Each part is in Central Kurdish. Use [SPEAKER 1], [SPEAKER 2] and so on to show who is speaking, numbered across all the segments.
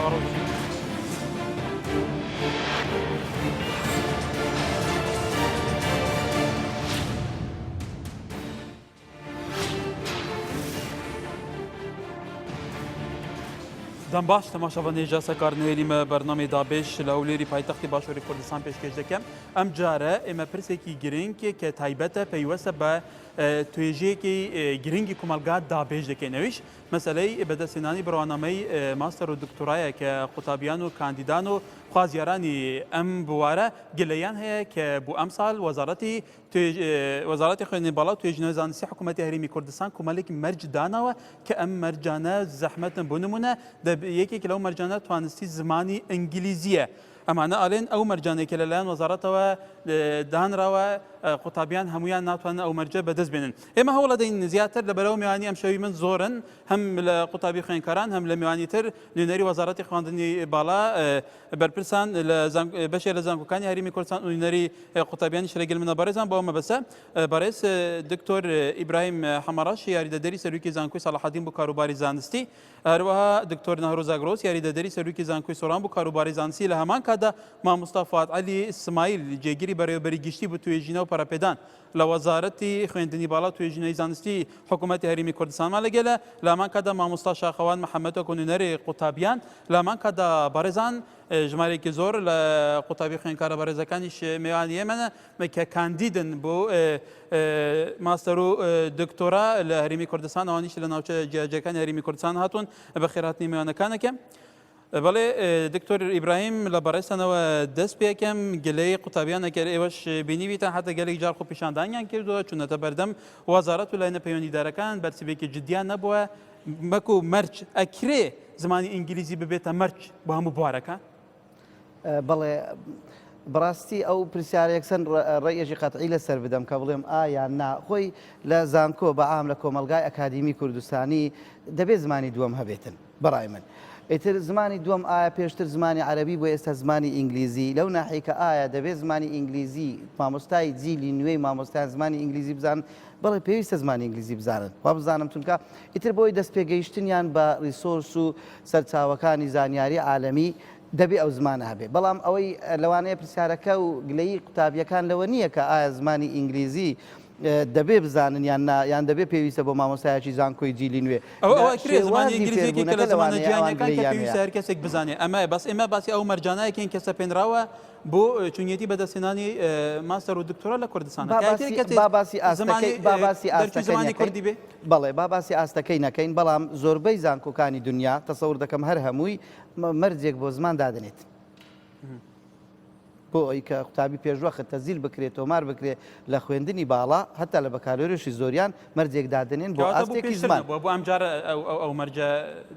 [SPEAKER 1] چاوەڕۆ. دەم باش تەماشاوان هێژا سەکار نوێری مە بەرنامەی دابێش لە هەولێری پایتەختی باشووری کوردستان پێشکێش دەکەم ئەم جارە ئێمە پرسێکی گرنگ کە تایبەتە پەیوەستە بە توێژەیەکی گرنگی کۆمەلگا دابێش دەکەین ئەویش مەسەلەی بەدەستهێنانی بڕوانامەی ماستەر و دکتۆرایە کە قوتابیان و کاندیدان و خوازیارانی ئەم بوارە گلەیان هەیە کە بۆ ئەمساڵ وەزارەتی وەزارەتی خوێندنی باڵا و توێژینەوەی زانستی حکوومەتی هەرێمی کوردستان کۆمەلێک مەرج داناوە کە ئەم مەرجانە زەحمەتن بۆ نمونە یەکێک لەو مەرجانە توانستی زمانی ئینگلیزیە. ئەمانە ئەڵێن ئەو مەرجانەی کە لەلایەن وەزارەتەوە دانراوە قوتابیان هەمویان ناتوانن ئەو مەرجە بەدەست بێنن. ئێمە هەوڵەدەین زیاتر لەبەرەوە میوانی ئەم شەوی من زۆرن هەم لە قوتابی خوێندکاران هەم لە میوانی تر نوێنەری وەزارەتی خوێندنی باڵا بەرپرسان لە بەشێ لە زانکۆکانی هەرێمی کوردستان و نوێنەری قوتابیانیش لەگەل منە بەڕێزان بۆ مەبەستە بەڕێز دکتۆر ئیبراهیم حەمەڕەش یاریدەدەری سەرۆکی زانکۆی سەڵاحەدین بۆ کاروباری زانستی هەروەها دکتۆر نەهرۆ زاگرۆس یاریدەدەری سەرۆکی زانکۆی سۆران بۆ کاروباری زانستی لە هەمان کاتدا مامۆستا فواد عەلی سمایل جێگیری بەڕێوەبەری گشتی بۆ توێژینەوە و پەرەپێدان لە وەزارەتی خوێندنی باڵا و توێژینەوەی زانستی حکوومەتی هەرێمی کوردستانمان لەگەلە لە هەمان کاتدا مامۆستا شاخەوان محەممەد وەکو نوێنەری قوتابیان لە هەمان کاتدا بەڕێزان ژمارەیەکی زۆر لە قوتابی خوێندکارە بەڕێزەکانیش میوانی ئێمەنە کە کاندیدن بۆ ماستەر و دکتۆرا لە هەرێمی کوردستان ئەوانیش لە ناوچە جیاجیاکانی هەرێمی کوردستان هاتوون بەخێرهاتنی میوانەکانەکەم. بەڵێ دکتۆر ئیبراهیم لە بەڕێزتانەوە دەست پێکەم گلەی قوتابیان ئەگەر ئێوەش بینیبیتان حتا گەلێک جار خۆپیشاندانیان کردووە چونەتە بەردەم وەزارەت و لایەنە پەیوەندیدارەکان بەرسڤێکی جدیان نەبووە مەکو مەرج ئەکرێ زمانی ئینگلیزی ببێتە مەرج بۆ هەموو بوارەکان؟
[SPEAKER 2] بەڵێ بەڕاستی ئەو پرسیارە یەکسەر ڕێیەکی قەتعی لەسەر بدەم کە بڵێم ئا یان نا خۆی لە زانکۆ بە عام لە کۆمەڵگای ئەکادیمی کوردستانی دەبێت زمانی دووەم هەبێتن بەڕای من ئیتر زمانی دووەم ئایا پێشتر زمانی عەرەبی بۆ ئێستا زمانی ئینگلیزی لەو ناحیەی کە ئایا دەبێت زمانی ئینگلیزی مامۆستای جیلی نوێی مامۆستایان زمانی ئینگلیزی بزانن بەڵێ پێویستە زمانی ئینگلیزی بزانن وابزانم چونکە ئیتر بۆی دەست پێگەیشتنیان بە resource و سەرچاوەکانی زانیاری عالەمی دەبێ ئەو زمانە هەبێ بەڵام ئەوەی لەوانەیە پرسیارەکە و گلەیی قوتابیەکان لەوە نییە کە ئایا زمانی ئینگلیزی دەبێ بزانن یان نا یان دەبێ پێویستە بۆ مامۆستایەکی زانکۆی جیلی نوێ
[SPEAKER 1] ئەوە ئەوە کرێ زمانی ئینگلیزی یەکێکە لە زمانە جیهانیەکان کە پێویستە هەر کەسێک بزانێ ئەمە بەس ئێمە باسی ئەو مەرجانەیەکەین کە سەپێنراوە بۆ چونیەتی بەدەستهێنانی ماستەر و دکتۆرا لە کوردستان
[SPEAKER 2] با باسی با باسی ئاستەکەی با باسی
[SPEAKER 1] دەرچووی
[SPEAKER 2] ئاستەکەی
[SPEAKER 1] زمانی
[SPEAKER 2] نەکەین
[SPEAKER 1] کوردی بێ
[SPEAKER 2] بەڵێ با باسی ئاستەکەی نەکەین بەڵام زۆربەی زانکۆکانی دنیا تەسەور دەکەم هەر هەمووی مەرجێک بۆ زمان دادەنێت بۆ ئەوی کە قوتابی پێشوەخت تەزیل بکرێت تۆمار بکرێت لە خوێندنی باڵا هەتا لە بەکالۆریۆشی زۆریان مەرجێک دادەنێن بۆ
[SPEAKER 1] کەواتە بۆ
[SPEAKER 2] ئاستێکی
[SPEAKER 1] پێشتر
[SPEAKER 2] زمان.
[SPEAKER 1] نەبووە بۆ ئەم جارە ئەو ئەو ئەو مەرجە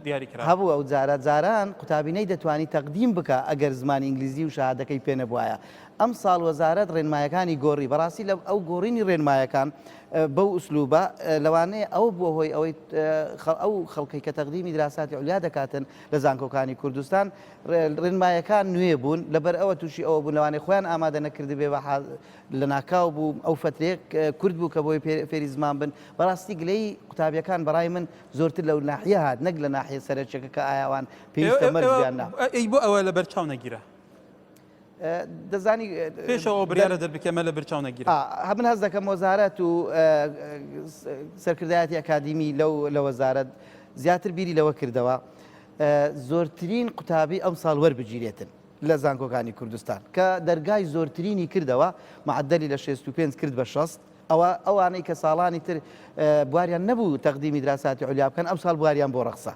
[SPEAKER 1] دیاری کراوە.
[SPEAKER 2] هەبوو ئەو جارە جاران قوتابی نەیدەتوانی تەقدیم بکا ئەگەر زمانی ئینگلیزی و شەهادەکەی پێ نەبوایە ئەم ساڵ وەزارەت ڕێنمایەکانی گۆڕی بەڕاستی لە ئەو گۆڕینی ڕێنمایەکان بەو ئوسلوبە لەوانەیە ئەوە بووە هۆی ئەوەی ئەو خەڵکەی کە تەقدیمی دراساتی عولیا دەکاتن لە زانکۆکانی کوردستان ڕێنمایەکان نوێ بوون لەبەر ئەوە تووشی ئەوە بوون لەوانەیە خۆیان ئامادە نەکردبێ بە لەناکاو بوو ئەو فەترەیە کورت بوو کە بۆی فێری زمان بن بەڕاستی گلەیی قوتابیەکان بەڕای من زۆرتر لەو ناحیە هات نەک لە ناحیە سەرەکیەکە کە ئایا ئەوان پێویستە مەرج بیان نا.
[SPEAKER 1] ئەی بۆ ئەوە لەبەر چاو نەگیرا؟
[SPEAKER 2] دەزانی
[SPEAKER 1] پێشەوە بڕیارە دەربکە ئەمە لەبەر چاو نەگیرا.
[SPEAKER 2] من هەست دەکەم وەزارەت و سەرکردایەتی ئەکادیمی لەو لە وەزارەت زیاتر بیری لەوە کردەوە زۆرترین قوتابی ئەمساڵ وەربگیرێتن. لە زانکۆکانی کوردستان کە دەرگای زۆرترینی کردەوە معەدەلی لە 65 کرد بە 60 ئەوە ئەوانەی کە ساڵانی تر بواریان نەبوو تەقدیمی دراساتی عولیا بکەن ئەم ساڵ بواریان بۆ ڕەخسا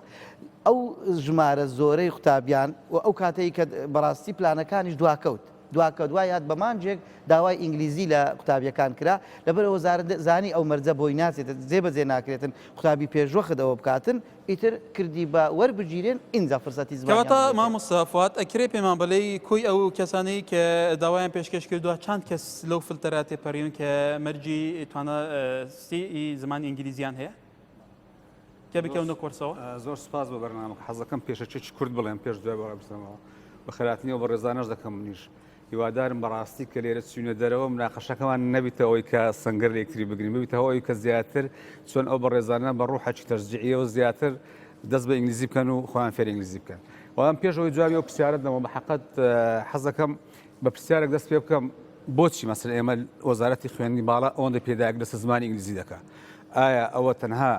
[SPEAKER 2] ئەو ژمارە زۆرەی قوتابیان و ئەو کاتەی کە بەڕاستی پلانەکانیش دواکەوت دواکەوت وای هات بە مانجێک داوای ئینگلیزی لە قوتابیەکان کرا لەبەر وەزارەت زانی ئەو مەرجە بۆی ناچێت جێبەجێ ناکرێتن قوتابی پێشوەخت ئەوە بکاتن ئیتر کردی بە وەربگیرێن ئینجا فرسەتی زمانیان
[SPEAKER 1] کەواتە
[SPEAKER 2] بدرێتێ.
[SPEAKER 1] مامۆستا فواد ئەکرێ پێمان بڵێی کۆی ئەو کەسانەی کە داوایان پێشکەش کردووە چەند کەس لەو فلتەرە تێپەریون کە مەرجی توانستی زمانی ئینگلیزیان هەیە کە بکەونە کۆرسەوە؟
[SPEAKER 3] زۆر سوپاس بۆ بەرنامەکە حەزەکەم پێشەکیەکی کورت بڵێم پێش دوای بەڕێ بچمەوە بەخێرهاتنی ئەو بەڕێزانەش دەکەم منیش هیوادارم بەڕاستی کە لێرە چوینە دەرەوە مناقەشەکەمان نەبیتە ئەوەی کە سەنگەر لە یەکتری بگرین ببیتە ئەوەی کە زیاتر چۆن ئەو بەڕێزانە بە ڕوحێکی تەشجیعیەوە زیاتر دەست بە ئینگلیزی بکەن و خۆیان فێری ئینگلیزی بکەن. بەڵام پێش ئەوەی جوابی ئەو پرسیارەت دەمەوە بە حەقەت حەزەکەم بە پرسیارێک دەست پێ بکەم بۆچی مەسەلەن ئێمە وەزارەتی خوێندنی باڵا ئەوەندە پێداگری لەسەر زمانی ئینگلیزی دەکا ئایا ئەوە تەنها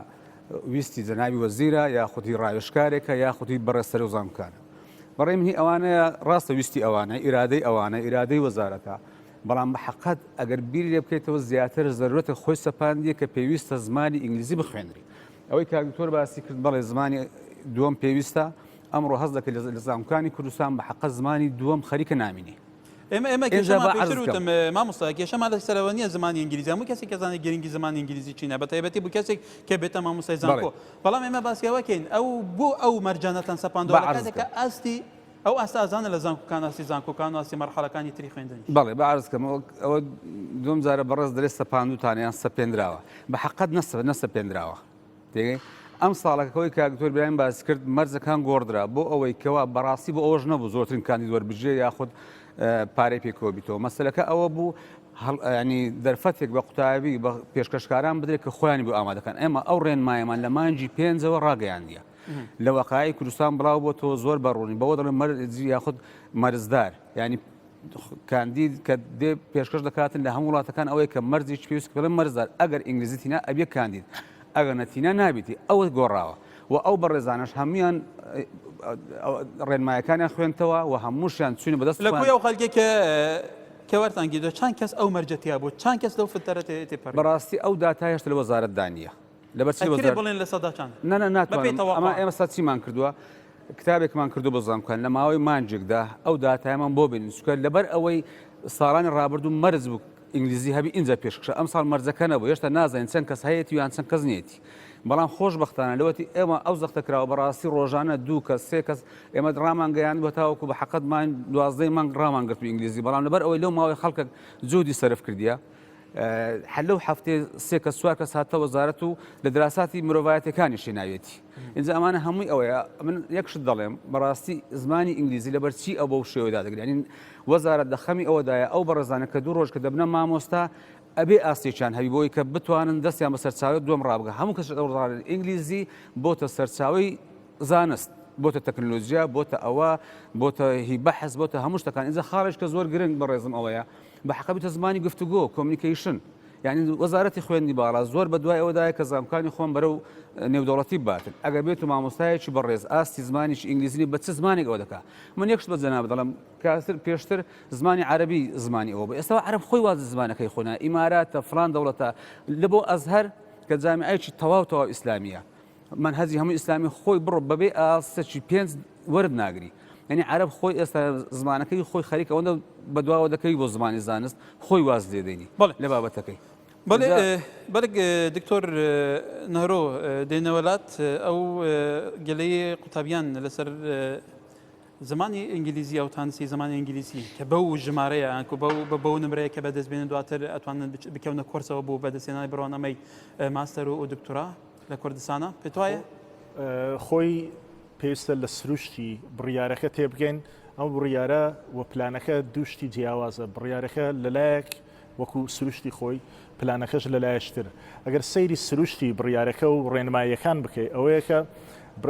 [SPEAKER 3] ویستی جەنابی وەزیرە یاخود هی ڕاوێژکارێکە یاخود هی بەڕێز سەرۆک زانکۆکانە بەڕێ من هی ئەوانەیە ڕاستە ویستی ئەوانە ئیرادەی ئەوانە ئیرادەی وەزارەتە بەڵام بە حەقەت ئەگەر بیری لێ بکەیتەوە زیاتر زەرورەتە خۆی سەپاندیە کە پێویستە زمانی ئینگلیزی بخوێنری ئەوەی کاک دکتۆر باسی کرد بەڵێ زمانی دووەم پێویستە ئەمڕۆ هەست دەکەی لە زانکۆکانی کوردستان بە حەقە زمانی دووەم خەریکە نامینێ.
[SPEAKER 1] ئێمە ئێمە کێشەمان پێشتر وتم مامۆستا کێشەمان لەسەرەوە نییە زمانی ئینگلیزی هەموو کەسێک کە زانێت گرنگی زمانی ئینگلیزی چینە بە تایبەتی بۆ کەسێک کە بێتە مامۆستای زانکۆ بەڵام ئێمە باسی ئەوە کەین ئەو بۆ ئەو مەرجانەتان سەپاندووە لە کاتێک کە ئاستی ئەو ئاستە ئازانە لە زانکۆکان ئاستی زانکۆکان و ئاستی مەرحەلەکانی تری خوێندنیش.
[SPEAKER 3] بەڵێ با عەرز کەم ئەوە دووەم جارە بەڕێز دەرێ سەپاندووتانە یان سەپێنراوە بە حەقەت نەسەپێنراوە تێگەی ئەم ساڵەکە کەوەی کاک دکتۆر برایم باس کرد مەرجەکان گۆڕدرا بۆ ئەوەی کەوا بەڕاستی بۆ ئەوەش نەبوو زۆرترین کاندید وەربگیرێ یاخود پارەی پێکەوە بیتەوە مەسەلەکە ئەوە بوو ینی دەرفەتێک بە قوتابی بە پێشکەشکاران بدرێت کە خۆیانی بۆ ئامادەکەن ئێمە ئەو ڕێنمایەمان لە مانگی پێنجەوە ڕاگەیاندیە لە وەقای کوردستان بڵاو بۆتەوە زۆر بەڕوونی بەوە دەڵێن مەرجی یاخود مەرزدار ینی کاندید کە دێ پێشکەش دەکاتن لە هەموو وڵاتەکان ئەوەیە کە مەرجی پێویست بڵێن مەرزدار ئەگەر ئینگلیزی تینا ئەبێ کاندید ئەگەر نەتینا نابیتی ئەوە گۆڕاوە و ئەو بەڕێزانەش هەمویان ڕێنمایەکانیان خوێنتەوە و هەمووشیان چوین بەدەست
[SPEAKER 1] لە کۆی ئەو خەڵکێک کە کە وەرتان گیردوە چەند کەس ئەو مەرجە تیا بوو چەند کەس لەو فلتەرە تێپەڕی؟
[SPEAKER 3] بەڕاستی ئەو داتا هێشتا لە وەزارەتدا نییە
[SPEAKER 1] لەبەر چی ئەکرێ بڵێن 100%
[SPEAKER 3] نا نا ناتوانم ئەمە ئێمە سا چیمان کردووە کتابێکمان کردو بۆ زانکۆکان لە ماوەی مانجێکدا ئەو داتایەمان بۆ بێنین چونکە لەبەر ئەوەی ساڵانی ڕابردوو مەرج بوو ئینگلیزی هەبی ئینجا پێشکشە ئەم ساڵ مەرجەکە نەبوو هێشتا نازانین چەند کەس هەیەتی یان چەند کەس نیەتی بەڵام خۆشبەختانە لەوەتی ئێمە ئەو زەختە کراوە بەڕاستی ڕۆژانە دوو کەس سێ کەس ئێمە ڕامان گەیاند بە تاوەکو بە حەقەت مان دوازدەی مانگ ڕامان گرت ئینگلیزی بەڵام لەبەر ئەوەی لەو ماوەی خەڵکە جودی سەرف کردیە هەر لەو هەفتەیە سێ کەس چوار کەس هاتە وەزارەت و لە دراساتی مرۆڤایەتەکانیشی ناوێتی اینجا ئەمانە هەمووی ئەوەیە من یەک شت دەڵێم بەڕاستی زمانی ئینگلیزی لەبەر چی ئەو بەو شێوەیە دادەگرێت یعنی وەزارەت لە خەمی ئەوەدایە ئەو بەڕێزانە کە دوو ڕۆژ کە دەبنە مامۆستا ئەبێ ئاستێکیان هەبی بۆی کە بتوانن دەستیان بە سەرچاوەی دووەم ڕابگە هەموو کەس دەوڕێن ئینگلیزی بۆتە سەرچاوەی زانست بۆتە تەکنەلۆجیا بۆتە ئەوە بۆتە هی بەحس بۆتە هەموو شتەکان ئینجا خاڵێک کە زۆر گرنگ بەڕێزم ئەوەیە بە حەقە بیتە زمانی گفتوگۆ، communication، یانی وەزارەتی خوێندنی باڵا زۆر بە دوای ئەوەدایە کە زانکۆکانی خۆم بەرەو نێودەوڵەتی بباتن. ئەگەر بێت و مامۆستایەکی بەڕێز ئاستی زمانێکی ئینگلیزی نیە بە چ زمانێک ئەوە دەکا؟ من یەک شت بە جەنابت دەڵێم کاسر پێشتر زمانی عەرەبی زمانی ئەوە بوو ئێستا عەرەب خۆی واز لە زمانەکەی خۆی نا ئیماراتە فڵان دەوڵەتە لە بۆ ئەزهەر کە جامیعەیەکی تەواو تەواو ئیسلامییە مەنهەجی هەموو ئیسلامی خۆی بڕۆ بەبێ ئاستەکی پێنج وەرد ناگری یعنی عەرەب خۆی ئێستا زمانەکەی خۆی خەریکە ئەوەندە بەدواوە دەکەوی بۆ زمانی زانست خۆی واز لێ دێنی
[SPEAKER 1] بەڵێ
[SPEAKER 3] لە بابەتەکەی
[SPEAKER 1] بەڵێ بەڵێ دکتۆر نەهرۆ دێنەوەلات ئەو گەلەی قوتابیان لەسەر زمانی ئینگلیزی ئەو تانسی زمانی ئینگلیزی کە بەو ژمارەیە ئەنکو بەو بە بەو نمرەیە کە بەدەست بێنن دواتر ئەتوانن بکەونە کۆرسەوە بۆ بەدەستهێنانی بڕوانامەی ماستەر و دکتۆرا لە کوردستانە پێت وایە؟
[SPEAKER 4] خۆی پێویستە لە سروشتی بڕیارەکە تێبگەین، ئەم بڕیارە و پلانەکە دوو شتی جیاوازە، بڕیارەکە لەلایەک وەکو سروشتی خۆی، پلانەکەش لەلایەکی تر. ئەگەر سەیری سروشتی بڕیارەکە و ڕێنماییەکان بکەی ئەوەیە کە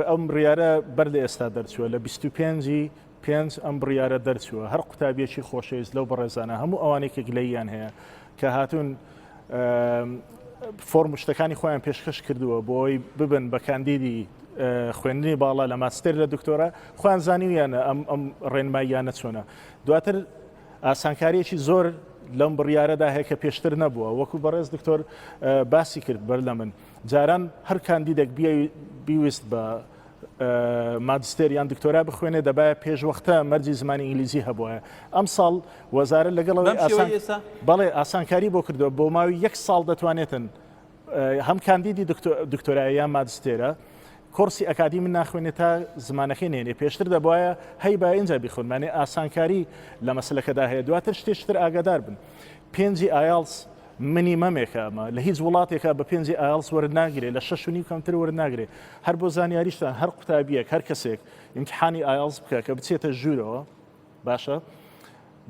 [SPEAKER 4] ئەم بڕیارە بەر لە ئێستا دەرچووە لە 25 ی پێنج ئەم بڕیارە دەرچووە هەر قوتابیەکی خۆشەویست لەو بەڕێزانە هەموو ئەوانەی کە گلەییان هەیە کە هاتوون فۆرم و شتەکانی خۆیان پێشکەش کردووە بۆ ئەوەی ببن بە کاندیدی خوێندنی باڵا لە ماستێر لە دکتۆرا خۆیان زانیویانە ئەم ئەم ڕێنماییانە چۆنە دواتر ئاسانکاریەکی زۆر لەم بڕیارەدا هەیە کە پێشتر نەبووە وەکو بەڕێز دکتۆر باسی کرد بەر لە من جاران هەر کاندیدێک بیویست بە ماجستێر یان دکتۆرا بخوێنێ دەبایە پێشوەختە مەرجی زمانی ئینگلیزی هەبوایە ئەمساڵ وەزارەت لەگەڵ ئەوەی ئاسان بەڵێ ئاسانکاری بۆ کردووە بۆ ماوەی یەک ساڵ دەتوانێتن هەم کاندیدی دکتۆرایە یان ماجستێرە کۆرسی ئەکادیمی ناخوێنێت تا زمانەکەی نێنێ پێشتر دەبواە هەی با ئینجا بیخونمانێ ئاسانکاری لە مەسلەکەدا هەیە دواتر شتێشتر ئاگادار بن پێنجی ئایاڵس منیمەمێکە ئەمە لە هیچ وڵاتێکا بە پێنجی ئایەڵس وەرت ناگرێ لە شەش و نیو کەمتر وەرت ناگرێ هەر بۆ زانیاریشتان هەر قوتابیەک هەر کەسێک ئیمتحانی ئایەڵس بکە کە بچێتە ژوورەوە باشە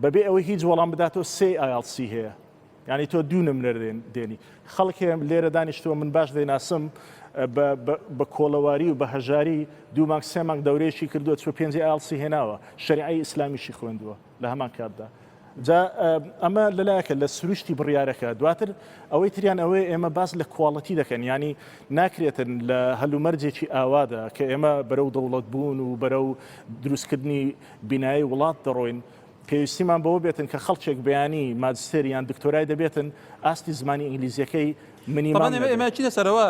[SPEAKER 4] بەبێ ئەوەی هیچ وەڵام بداتەوە سێ ئایەڵسی هەیە یعنی تۆ دوو نمرە دێنی خەڵک هەیە لێرە دانیشتووە من باش دەیناسم. بە کۆڵەواری و بە هەژاری دوو مانگ سێ مانگ دەورەیەکی کردووە چوە پێنجی ئایڵسی هێناوە شەریعەی ئیسلامیشی خوێندووە لە هەمان کاتدا جا ئەمە لەلایەکە لە سروشتی بڕیارەکە دواتر ئەوەی تریان ئەوەیە ئێمە باس لە quality دەکەن ینی ناکرێتن لە هەلومەرجێکی ئاوادا کە ئێمە بەرەو دەوڵەت بوون و بەرەو دروستکردنی بینایی وڵات دەڕۆین پێویستیمان بەوە بێتن کە خەڵکێک بەیانی ماجستێر یان دکتۆرای دەبێتن ئاستی زمانی ئینگلیزیەکەی
[SPEAKER 1] منیمام ئێمە چینە سەرەوە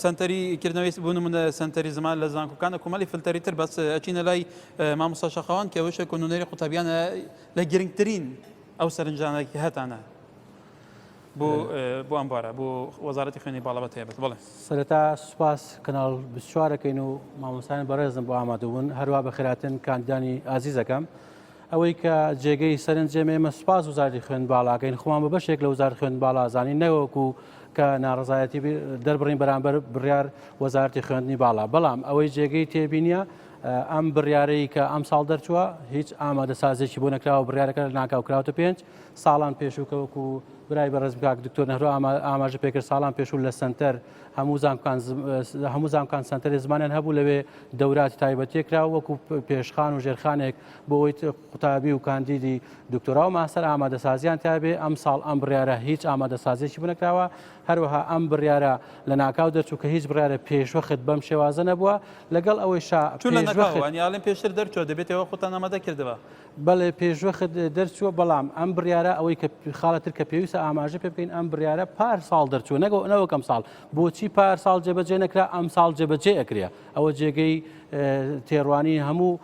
[SPEAKER 1] سەنتەری کردنەوەی بوون نمونە سەنتەری زمان لە زانکۆکانە کۆمەلی فلتەری تر بەس ئەچینە لای مامۆستا شەخەوان کە ئەوەشە کۆنونەری قوتابیانە لە گرنگترین ئەو سەرنجانە کە هەتانە بۆ بۆ ئەم بارە بۆ وەزارەتی خوێنی باڵا بە تایبەت بڵێ.
[SPEAKER 5] سەرەتا سوپاس کەناڵ 24 ئەکەین و مامۆستایان بەڕێزم بۆ ئامادەبوون هەروە بەخێراتن کاندیدانی ئازیزەکەم ئەوەی کە جێگەی سەرنجێمە ئێمە سوپاس وزارەتی خوێند باڵاکەین خۆمان بە بەشێک لە وزارەت خوێند باڵا زانین نەوەکو کە ناڕزایەتی دەربڕین بەرامبەر بڕیار وەزارەتی خوێندنی باڵا بەڵام ئەوەی جێگەی تێبینیە ئەم بڕیارەی کە ئەم ساڵ دەرچووە هیچ ئامادەسازێکی بۆ نەکراوە بڕیارەکە ناکاو کراوەتە پێنج ساڵان پێشوو کە وەکو برای بەڕێزم کاک دکتۆر نەهرۆ ئاماژە پێکرد ساڵان پێشوو لە سەنتەر هەموو زانکان هەموو زانکان سەنتەری زمانیان هەبوو لەوێ دەوراتی تایبەتیە کرا وەکو پێشخان و ژێرخانێک بۆ ئەوەی قوتابی و کاندیدی دکتۆرا و ماستەر ئامادەسازیان تابێ ئەم ساڵ ئەم بڕیارە هیچ ئامادەسازیەکی بۆ نەکراوە هەروەها ئەم بڕیارە لە ناکاو دەرچوو کە هیچ بڕیارە پێشوەخت بەم شێوازە نەبووە لەگەڵ ئەوەی شا
[SPEAKER 1] چون لە ناکاوە یاڵێن پێشتر دەرچووە دەبێتەوە خۆتان ئامادە کردبا.
[SPEAKER 5] بەڵێ پێشوەخت دەرچووە، بەڵام ئەم بڕیارە ئەوەی کە خاڵە تر کە پێویستە ئاماژە پێ بکەین ئەم بڕیارە پار ساڵ دەرچووە نەگەوە نەوەک ئەم ساڵ بۆچی پار ساڵ جێبەجێ نەکرا ئەم ساڵ جێبەجێ ئەکرێ ئەوە جێگەی تێڕوانی هەموو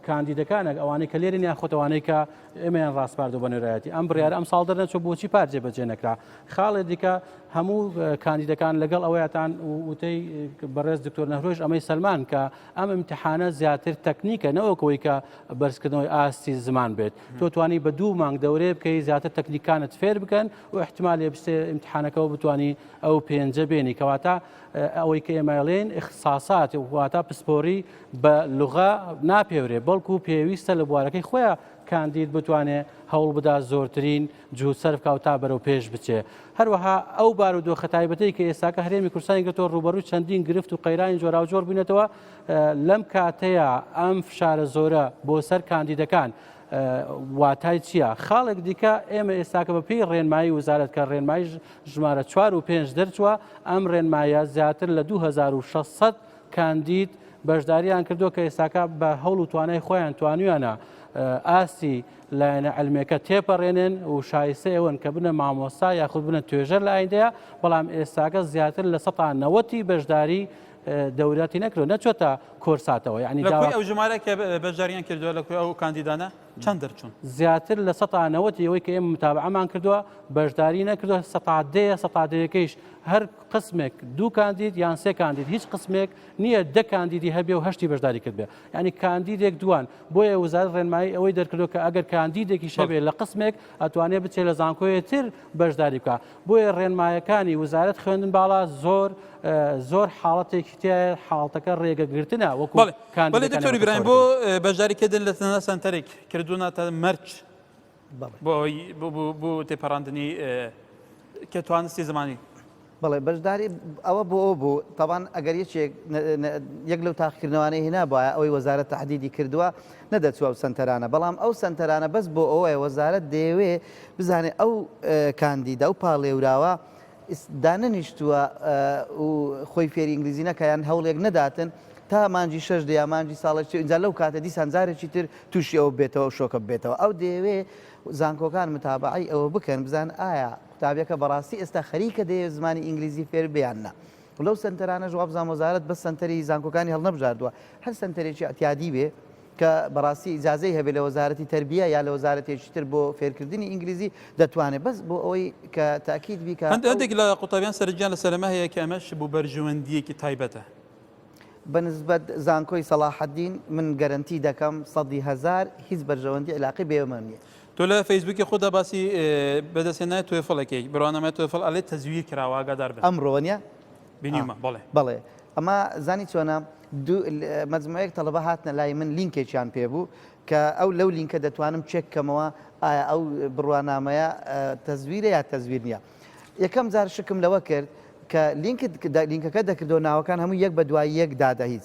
[SPEAKER 5] کاندیدەکانە ئەوانەی کە لێرن یان خۆتەوانەی کە ئێمەیان ڕاسپاردو بە نوێنەرایەتی ئەم بڕیارە ئەم ساڵ دەرنەچوو بۆچی پار جێبەجێ نەکرا خاڵێ دیکە هەموو کاندیدەکان لەگەڵ ئەوەیاتان وتەی بەڕێز دکتۆر نەهرۆژ ئەمەی سەلمان کە ئەم ئیمتحانە زیاتر تەکنیکە نەوەک ئەوەی کە بەرزکردنەوەی ئاستی زمان بێت تۆ توانی بە دوو مانگ دەورەیە بکەی زیاتر تەکنیکانت فێر بکەن و احتمالێ بچێ ئیمتحانەکەەوە بتانی ئەو پێنجە بێنی کەواتە ئەوەی کە ئێمەڵێن اختصاصات واتە پسپۆری بە لغە ناپێورێ بەڵکو پێویستە لە بوارەکەی خۆیان کاندید بتوانێ هەوڵ بدا زۆرترین جهود سەرف کا و تا بەرەو پێش بچێ. هەروەها ئەو بارودۆخە تایبەتەی کە ئێستاکە هەرێمی کوردستانی گرتووە ڕووبەڕووی چەندین گرفت و قەیرانی جۆراوجۆر بووینەتەوە، لەم کاتەیا ئەم فشارە زۆرە بۆ سەر کاندیدەکان واتای چییە؟ خاڵێک دیکە ئێمە ئێستاکە بە پێی ڕێنمایی وزارەت کە ڕێنمایی ژمارە چوار و پێنج دەرچووە، ئەم ڕێنمایە زیاتر لە 2600 کاندید بەشداریان کردووە کە ئێستاکە بە هەوڵ و توانای خۆیان توانیویانە ئاستی لایەنە عەلمیەکە تێپەڕێنن و شایستەی ئەوەن کە بنە مامۆستا یاخود بنە توێژەر لە ئایندەیە، بەڵام ئێستاکە زیاتر لە سەتا نەوەتی بەشداری دەوراتی نەکردوە نەچۆتە کۆرساتەوە یعنی
[SPEAKER 1] لە کۆی ئەو ژمارە کە بەشداریان کردووە لە کۆی ئەو کاندیدانە چەند دەرچوون؟
[SPEAKER 5] زیاتر لە سەتا نەوەتی ئەوەی کە ئێمە متابعەمان کردووە بەشداری نەکردووە سەتا دەیە سەتا دەیەکەیش هەر قسمێک دوو کاندید یان سێ کاندید هیچ قسمێک نییە دە کاندیدی هەبێ و هەشتی بەشداری کردبێ یعنی کاندیدێک دووان بۆیە وزارەت ڕێنمایی ئەوەی دەرکردووە کە ئەگەر کاندیدێکیش هەبێ لە قسمێک ئەتوانێ بچێ لە زانکۆیە تر بەشداری بکا بۆیە ڕێنمایەکانی وزارەت خوێندن باڵا زۆر زۆر حاڵەتێکی تایە حاڵتەکە ڕێگەگرتنە وەکو
[SPEAKER 1] بەڵێ بەڵێ دکتۆر ئیبراهیم بۆ بەشداریکردن لە تەنها سەنتەرێک کردوونەتە مەرج بۆ ئەوەی بۆ تێپەڕاندنی کە توانستی زمانی.
[SPEAKER 2] بەڵێ بەشداری ئەوە بۆ ئەو بوو تاوان ئەگەر یەکێک یەک لەو تاقیکردنەوانەی هێنابایە ئەوەی وەزارەت تەحدیدی کردووە نەدەچووە ئەو سەنتەرانە بەڵام ئەو سەنتەرانە بەس بۆ ئەوەیە وەزارەت دەیەوێ بزانێ ئەو کاندیدە ئەو پاڵێوراوە دانەنیشتووە و خۆی فێری ئینگلیزی نەکا یان هەوڵێک نەداتن تا مانگی شەش دێ یا مانگی ساڵێک چێ ئینجا لەو کاتە دیسان جارێکی تر تووشی ئەوە بێتەوە ئەو شۆکە ببێتەوە ئەو دەیەوێ زانکۆکان متابەعەی ئەوە بکەن بزانن ئایا قوتابیەکە بەڕاستی ئێستا خەریکە دەیەوێت زمانی ئینگلیزی فێر بێ یان نا لەو سەنتەرانەش وابزانم وەزارەت بەس سەنتەری زانکۆکانی هەڵنەبژاردووە هەر سەنتەرێکی ئیعتیادی بێ کە بەڕاستی ئیجازەی هەبێ لە وەزارەتی تەربیە یا لە وەزارەتێکی تر بۆ فێرکردنی ئینگلیزی دەتوانێت بەس بۆ ئەوەی کە تاکید بی کە
[SPEAKER 1] هەندێک لە قوتابیان سەرنجیان لەسەر ئەمە هەیە کە ئەمەش بۆ بەرژەوەندییەکی تایبەتە.
[SPEAKER 2] بە نسبەت زانکۆی سەڵاحەدین من گەرەنتی دەکەم سەدی هەزار هیچ بەرژەوەندی عیلاقی بە ئێمە نیە.
[SPEAKER 1] تۆ لە فەیسبووکی خۆتدا باسی بەدەستهێنانی تۆێفڵ ئەکەی، بڕوانامەی تۆێفڵ ئەلێ تەزویر کراوە ئاگادار بن.
[SPEAKER 2] ئەمڕۆ وەنیە؟
[SPEAKER 1] بینیومە بەڵێ.
[SPEAKER 2] بەڵێ ئەمە زانی چۆنە دوو مەجموعەیەک تەڵەبە هاتنە لای من لینکێکیان پێ بوو کە ئەو لەو لینکە دەتوانم چێک کەمەوە ئایا ئەو بڕوانامەیە تەزویرە یا تەزویر نییە یەکەم جار شکم لەوە کرد کە. کە لینکت لینکەکە دەکردەوە ناوەکان هەموو یەک بە دوای یەک دادە هیچ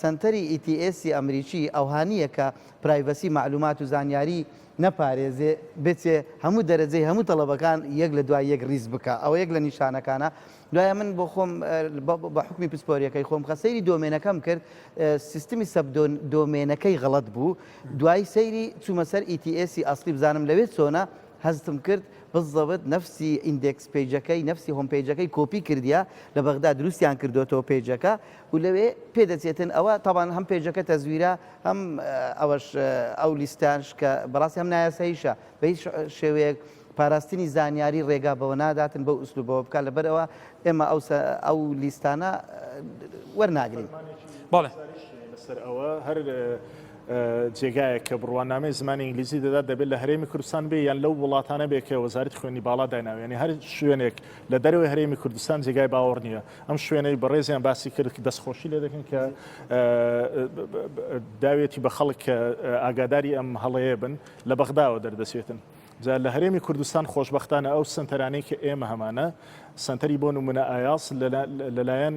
[SPEAKER 2] سەنتەری ETS ی ئەمریکی ئەوها نییە کە privacy مەعلومات و زانیاری نەپارێزێ بچێ هەموو دەرەجەی هەموو تەڵەبەکان یەک لە دوای یەک ڕیز بکا ئەوە یەک لە نیشانەکانە دوایە من بۆ خۆم بە حوکمی پسپۆریەکەی خۆم خە سەیری domain ەکەم کرد سیستمی sub domain ەکەی غەڵەت بوو دوایی سەیری چوومە سەر ETS ی ئەسڵی بزانم لەوێ چۆنە هەستم کرد بالضبط نەفسی index page ەکەی نەفسی home page ەکەی کۆپی کردیە لە بەغدا دروستیان کردۆتەوە page ەکە و لەوێ پێدەچێتن ئەوە تاوان هەم page ەکە تەزویرە هەم ئەوەش ئەو لیستانش کە بەڕاستی هەم نایاساییشە بە هیچ شێوەیەک پاراستنی زانیاری ڕێگا بەوە ناداتن بەو ئوسلوبەوە بکات لەبەرئەوە ئێمە ئەو ئەو لیستانە وەرناگرین.
[SPEAKER 1] بەڵێ.
[SPEAKER 4] لەسەر ئەوە هەر جێگایەک کە بڕوانامەی زمانی ئینگلیزی دەدات دەبێت لە هەرێمی کوردستان بێ یان لەو وڵاتانە بێ کە وەزارەتی خوێندنی باڵا دایناوە یانی هەر شوێنێک لە دەرەوەی هەرێمی کوردستان جێگای باوەڕ نییە ئەم شوێنەی بەڕێزیان باسی کرد دەستخۆشی لێ دەکەن کە داوێتی بە خەڵک کە ئاگاداری ئەم هەڵەیە بن لە بەغداوە دەردەچێتن. جا لە هەرێمی کوردستان خۆشبەختانە ئەو سەنتەرانەی کە ئێمە هەمانە، سەنتەری بۆ نمونە ئایاڵس لەلایەن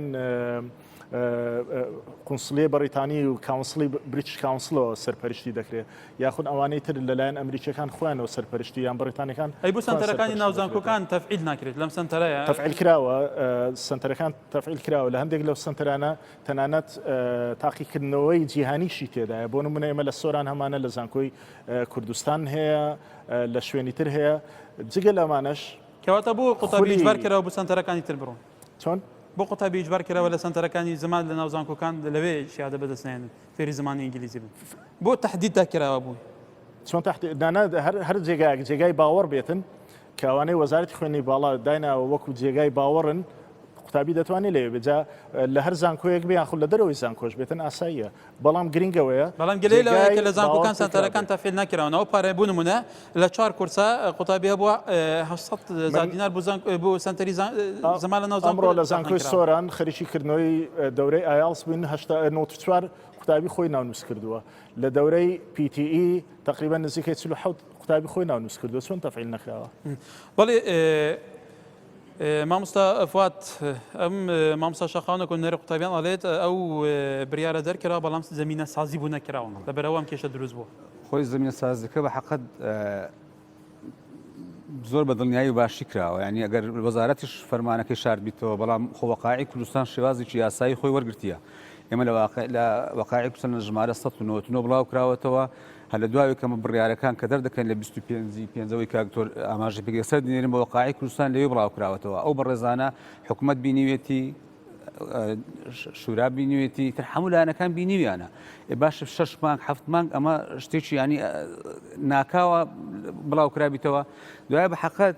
[SPEAKER 4] قونسڵیە بەڕیتانی و council ی British Council ەوە سەرپەرشتی دەکرێت یاخود ئەوانەی تر لەلایەن ئەمریکیەکان خۆیانەوە سەرپەرشتی یان بەڕیتانەکان
[SPEAKER 1] ئەی بۆ سەنتەرەکانی ناو زانکۆکان تەفعیل ناکرێت لەم سەنتەرەیە
[SPEAKER 4] تەفعیل کراوە سەنتەرەکان تەفعیل کراوە لە هەندێک لەو سەنتەرانە تەنانەت تاقیکردنەوەی جیهانیشی تێدایە بۆ نمونە ئێمە لە سۆران هەمانە لە زانکۆی کوردستان هەیە لە شوێنی تر هەیە جگە لەمانەش
[SPEAKER 1] کەواتە بۆ قوتابی ئیجبار کراوە بۆ سەنتەرەکانی تر بڕۆن
[SPEAKER 4] چۆن؟
[SPEAKER 1] بۆ قوتابی ئیجبار کراوە لە سەنتەرەکانی زمان لە ناو زانکۆکان لەوێ شیادە بەدەست نێنن فێری زمانی ئینگلیزی بن بۆ تهدید تا کراوە بوو
[SPEAKER 4] چۆن تحت دانا هەر هەر جێگایەک جێگای باوەڕ بێتن کە ئەوانەی وەزارەتی خوێندنی باڵا دایناوە وەکو جێگای باوەڕن قوتابی دەتوانێت لەوێ بێت جا لە هەر زانکۆیەک بێ یاخود لە دەرەوەی زانکۆش بێتن ئاساییە بەڵام گرنگ ئەوەیە
[SPEAKER 1] بەڵام گلەی لەوەیە کە لە زانکۆکان سەنتەرەکان تەفعیل نەکراون ئەو پارەیە بۆ نمونە لە چوار کورسە قوتابی هەبووە 800 دینار بۆ بۆ سەنتەری زمان لە ناو
[SPEAKER 4] ئەمڕۆ لە زانکۆی سۆران خەریکی کردنەوەی دەورەی ئایاڵس بووین 94 قوتابی خۆی ناونووس کردووە لە دەورەی PTE تقریبا نزیکەی 47 قوتابی خۆی ناونووس کردووە چۆن تەفعیل نەکراوە؟
[SPEAKER 1] بەڵێ مامۆستا فواد ئەم مامۆستا شاخاونە کۆنەری قوتابیان ئەڵێت ئەو بریارە دەرکرا بەڵام زمینە سازی بوو نەکراوە لەبەرەوە ئەم کێشە دروست بووە.
[SPEAKER 3] خۆی زمینە سازیەکە بە حەقەت زۆر بە دڵنیایی و باشی کراوە یعنی ئەگەر وەزارەتیش فەرمانەکەی شارد بیتەوە بەڵام خۆ وەقاعی کوردستان شێوازێکی یاسایی خۆی وەرگرتیە ئێمە لە واقع لە وەقاعی کوردستان لە ژمارە 199 بڵاو کراوەتەوە هەر لە دواوی کەمە بڕیارەکان کە دەردەکەن لە 25 ی پێنجەوەی کاک دکتۆر ئاماژەی پێ کرد سەر دەنێرن بە وەقاعی کوردستان لەوێ بڵاو کراوەتەوە ئەو بەڕێزانە حکومەت بینیوێتی شورا بینیوێتی تر هەموو لایەنەکان بینیویانە باش شەش مانگ هەفت مانگ ئەمە شتێکی ینی ناکاوە بڵاو کرابیتەوە دوای بە حەقەت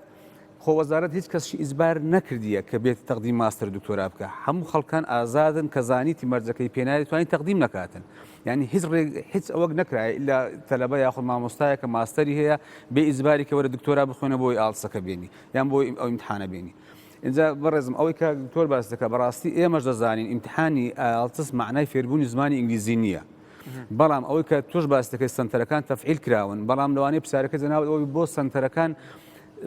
[SPEAKER 3] خۆ وەزارەت هیچ کەسشی ئیجبار نەکردیە کە بێت تەقدیم ماستەر دکتۆرا بکا هەموو خەڵکان ئازادن کە زانیتی مەرجەکەی پێناوی توانی تەقدیم نەکاتن یعنی هیچ ڕێ هیچ ئەوەک نەکرایە ئیلا تەلەبە یاخود مامۆستایە کە ماستەری هەیە بێ ئیجباری کە وەرە دکتۆرا بخوێنە بۆی ئاڵسەکە بێنی یان بۆی ئەو ئیمتحانە بێنی اینجا بەڕێزم ئەوەی کە دکتۆر باس دەکا بەڕاستی ئێمەش دەزانین ئیمتحانی ئاڵتس معنای فێربوونی زمانی ئینگلیزی نییە بەڵام ئەوەی کە تۆش باس دەکەیت سەنتەرەکان تەفعیل کراون بەڵام لەوانەیە پرسیارەکە جەنابت ئەوە بۆ سەنتەرەکان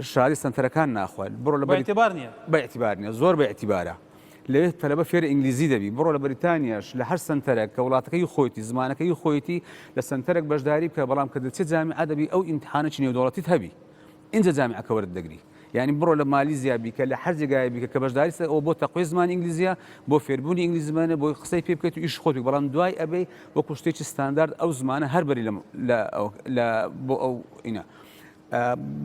[SPEAKER 3] شاری سەنتەرەکان ناخوات بڕۆ لە
[SPEAKER 1] بەاعتبار نییە
[SPEAKER 3] بە اعتبار نییە زۆر بە اعتبارە لەوێ تەلەبە فێر ئینگلیزی دەبی بڕۆ لە بەریتانیاش لە هەر سەنتەرێک کە وڵاتەکەی خۆیتی زمانەکەی خۆیتی لە سەنتەرێک بەشداری بکە بەڵام کە دەچێت جامیعە دەبی ئەو ئیمتحانەی نێودەوڵەتیت هەبی ئینجا جامیعەکە وەرت دەگری یانی بڕۆ لە مالیزیا بیکە لە هەر جێگایە بیکە کە بەشداری سەر ئەوە بۆ تەقوی زمانی ئینگلیزیە بۆ فێربوونی ئینگلیزی زمانە بۆی قسەی پێ بکەیت و ئیش خۆت بکەیت بەڵام دوای ئەبێ وەکو شتێکی ستاندارد ئەو زمانە هەر بەری لە لە بۆ ئەو ئینە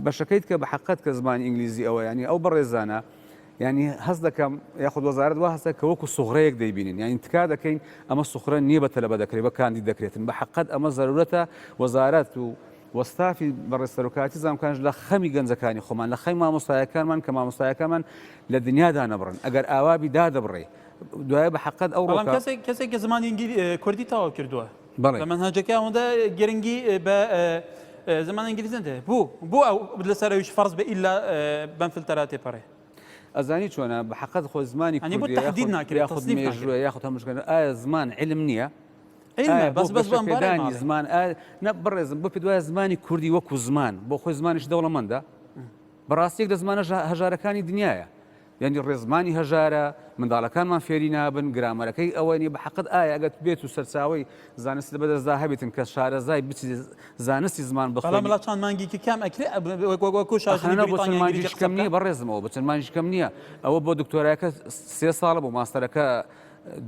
[SPEAKER 3] بەشەکەیت کە بە حەقەت کە زمانی ئینگلیزی ئەوە ینی ئەو بەڕێزانە ینی هەست دەکەم یاخود وەزارەت وا هەستە کە وەکو سوغرەیەک دەیبینن یعنی تکا دەکەین ئەمە سوخرە نییە بە تەلەبە دەکرێت بە کاندید دەکرێتن بە حەقەت ئەمە زەرورەتە وەزارەت و وە ستافی بەڕێز سەرۆکایەتی زانکۆکانیش لە خەمی گەنجەکانی خۆمان لە خەمی مامۆستایەکانمان کە مامۆستایەکانمان لە دنیا دانەبڕن ئەگەر ئاوا بی دادەبڕێ دوایە بە حەقەت ئەو
[SPEAKER 1] بەڵام کەسێک کەسێک کە زمانی ئینگلی کوردی تەواو کردووە بەڵێ لە مەنهەجەکەی ئەوەندە گرنگی بە زمان ئینگلیزی نەدەێ بۆ بۆ ئەو لەسەر ئەویش فەرز بە ئیلا بەم فلتەرا تێپەڕێ
[SPEAKER 3] ئەزانی چۆنە بە حەقەت خۆ زمانی
[SPEAKER 1] کوردی تهدید ناکرێت
[SPEAKER 3] یاخود مێژووە یاخود هەموو ئایا زمان علم نییە
[SPEAKER 1] عیلمە بەس بەس بۆ ئەم بارەی
[SPEAKER 3] پێدانی
[SPEAKER 1] ماڵێ.
[SPEAKER 3] زمان ئا نە بەڕێزم بۆ پێت وایە زمانی کوردی وەکو زمان بۆ خۆی زمانیش دەوڵەمەندە بەڕاستی یەک لە زمانە ژا- هەژارەکانی دنیایە. یانی ڕێزمانی هەژارە، منداڵەکانمان فێری نابن، گرامەرەکەی ئەوە نیە، بە حەقت ئایا ئەگەر بێت و سەرچاوەی زانستت بەدەستدا هەبێتن کە شارەزای بچی زانستی زمان
[SPEAKER 1] بەڵام
[SPEAKER 3] بخوێنی.
[SPEAKER 1] لە چەند مانگێکی کەم ئەکرێ وەکو
[SPEAKER 3] ئەخ
[SPEAKER 1] شاژنی
[SPEAKER 3] نا بۆ چەند
[SPEAKER 1] بریتانیا ئینگلیزی
[SPEAKER 3] مانگێکی
[SPEAKER 1] قسە
[SPEAKER 3] کەم
[SPEAKER 1] بکا؟
[SPEAKER 3] نییە بەڕێزم ئەوە بۆ چەند مانگێکی کەم نییە ئەوە بۆ دکتۆراکە سێ ساڵە بۆ ماستەرەکە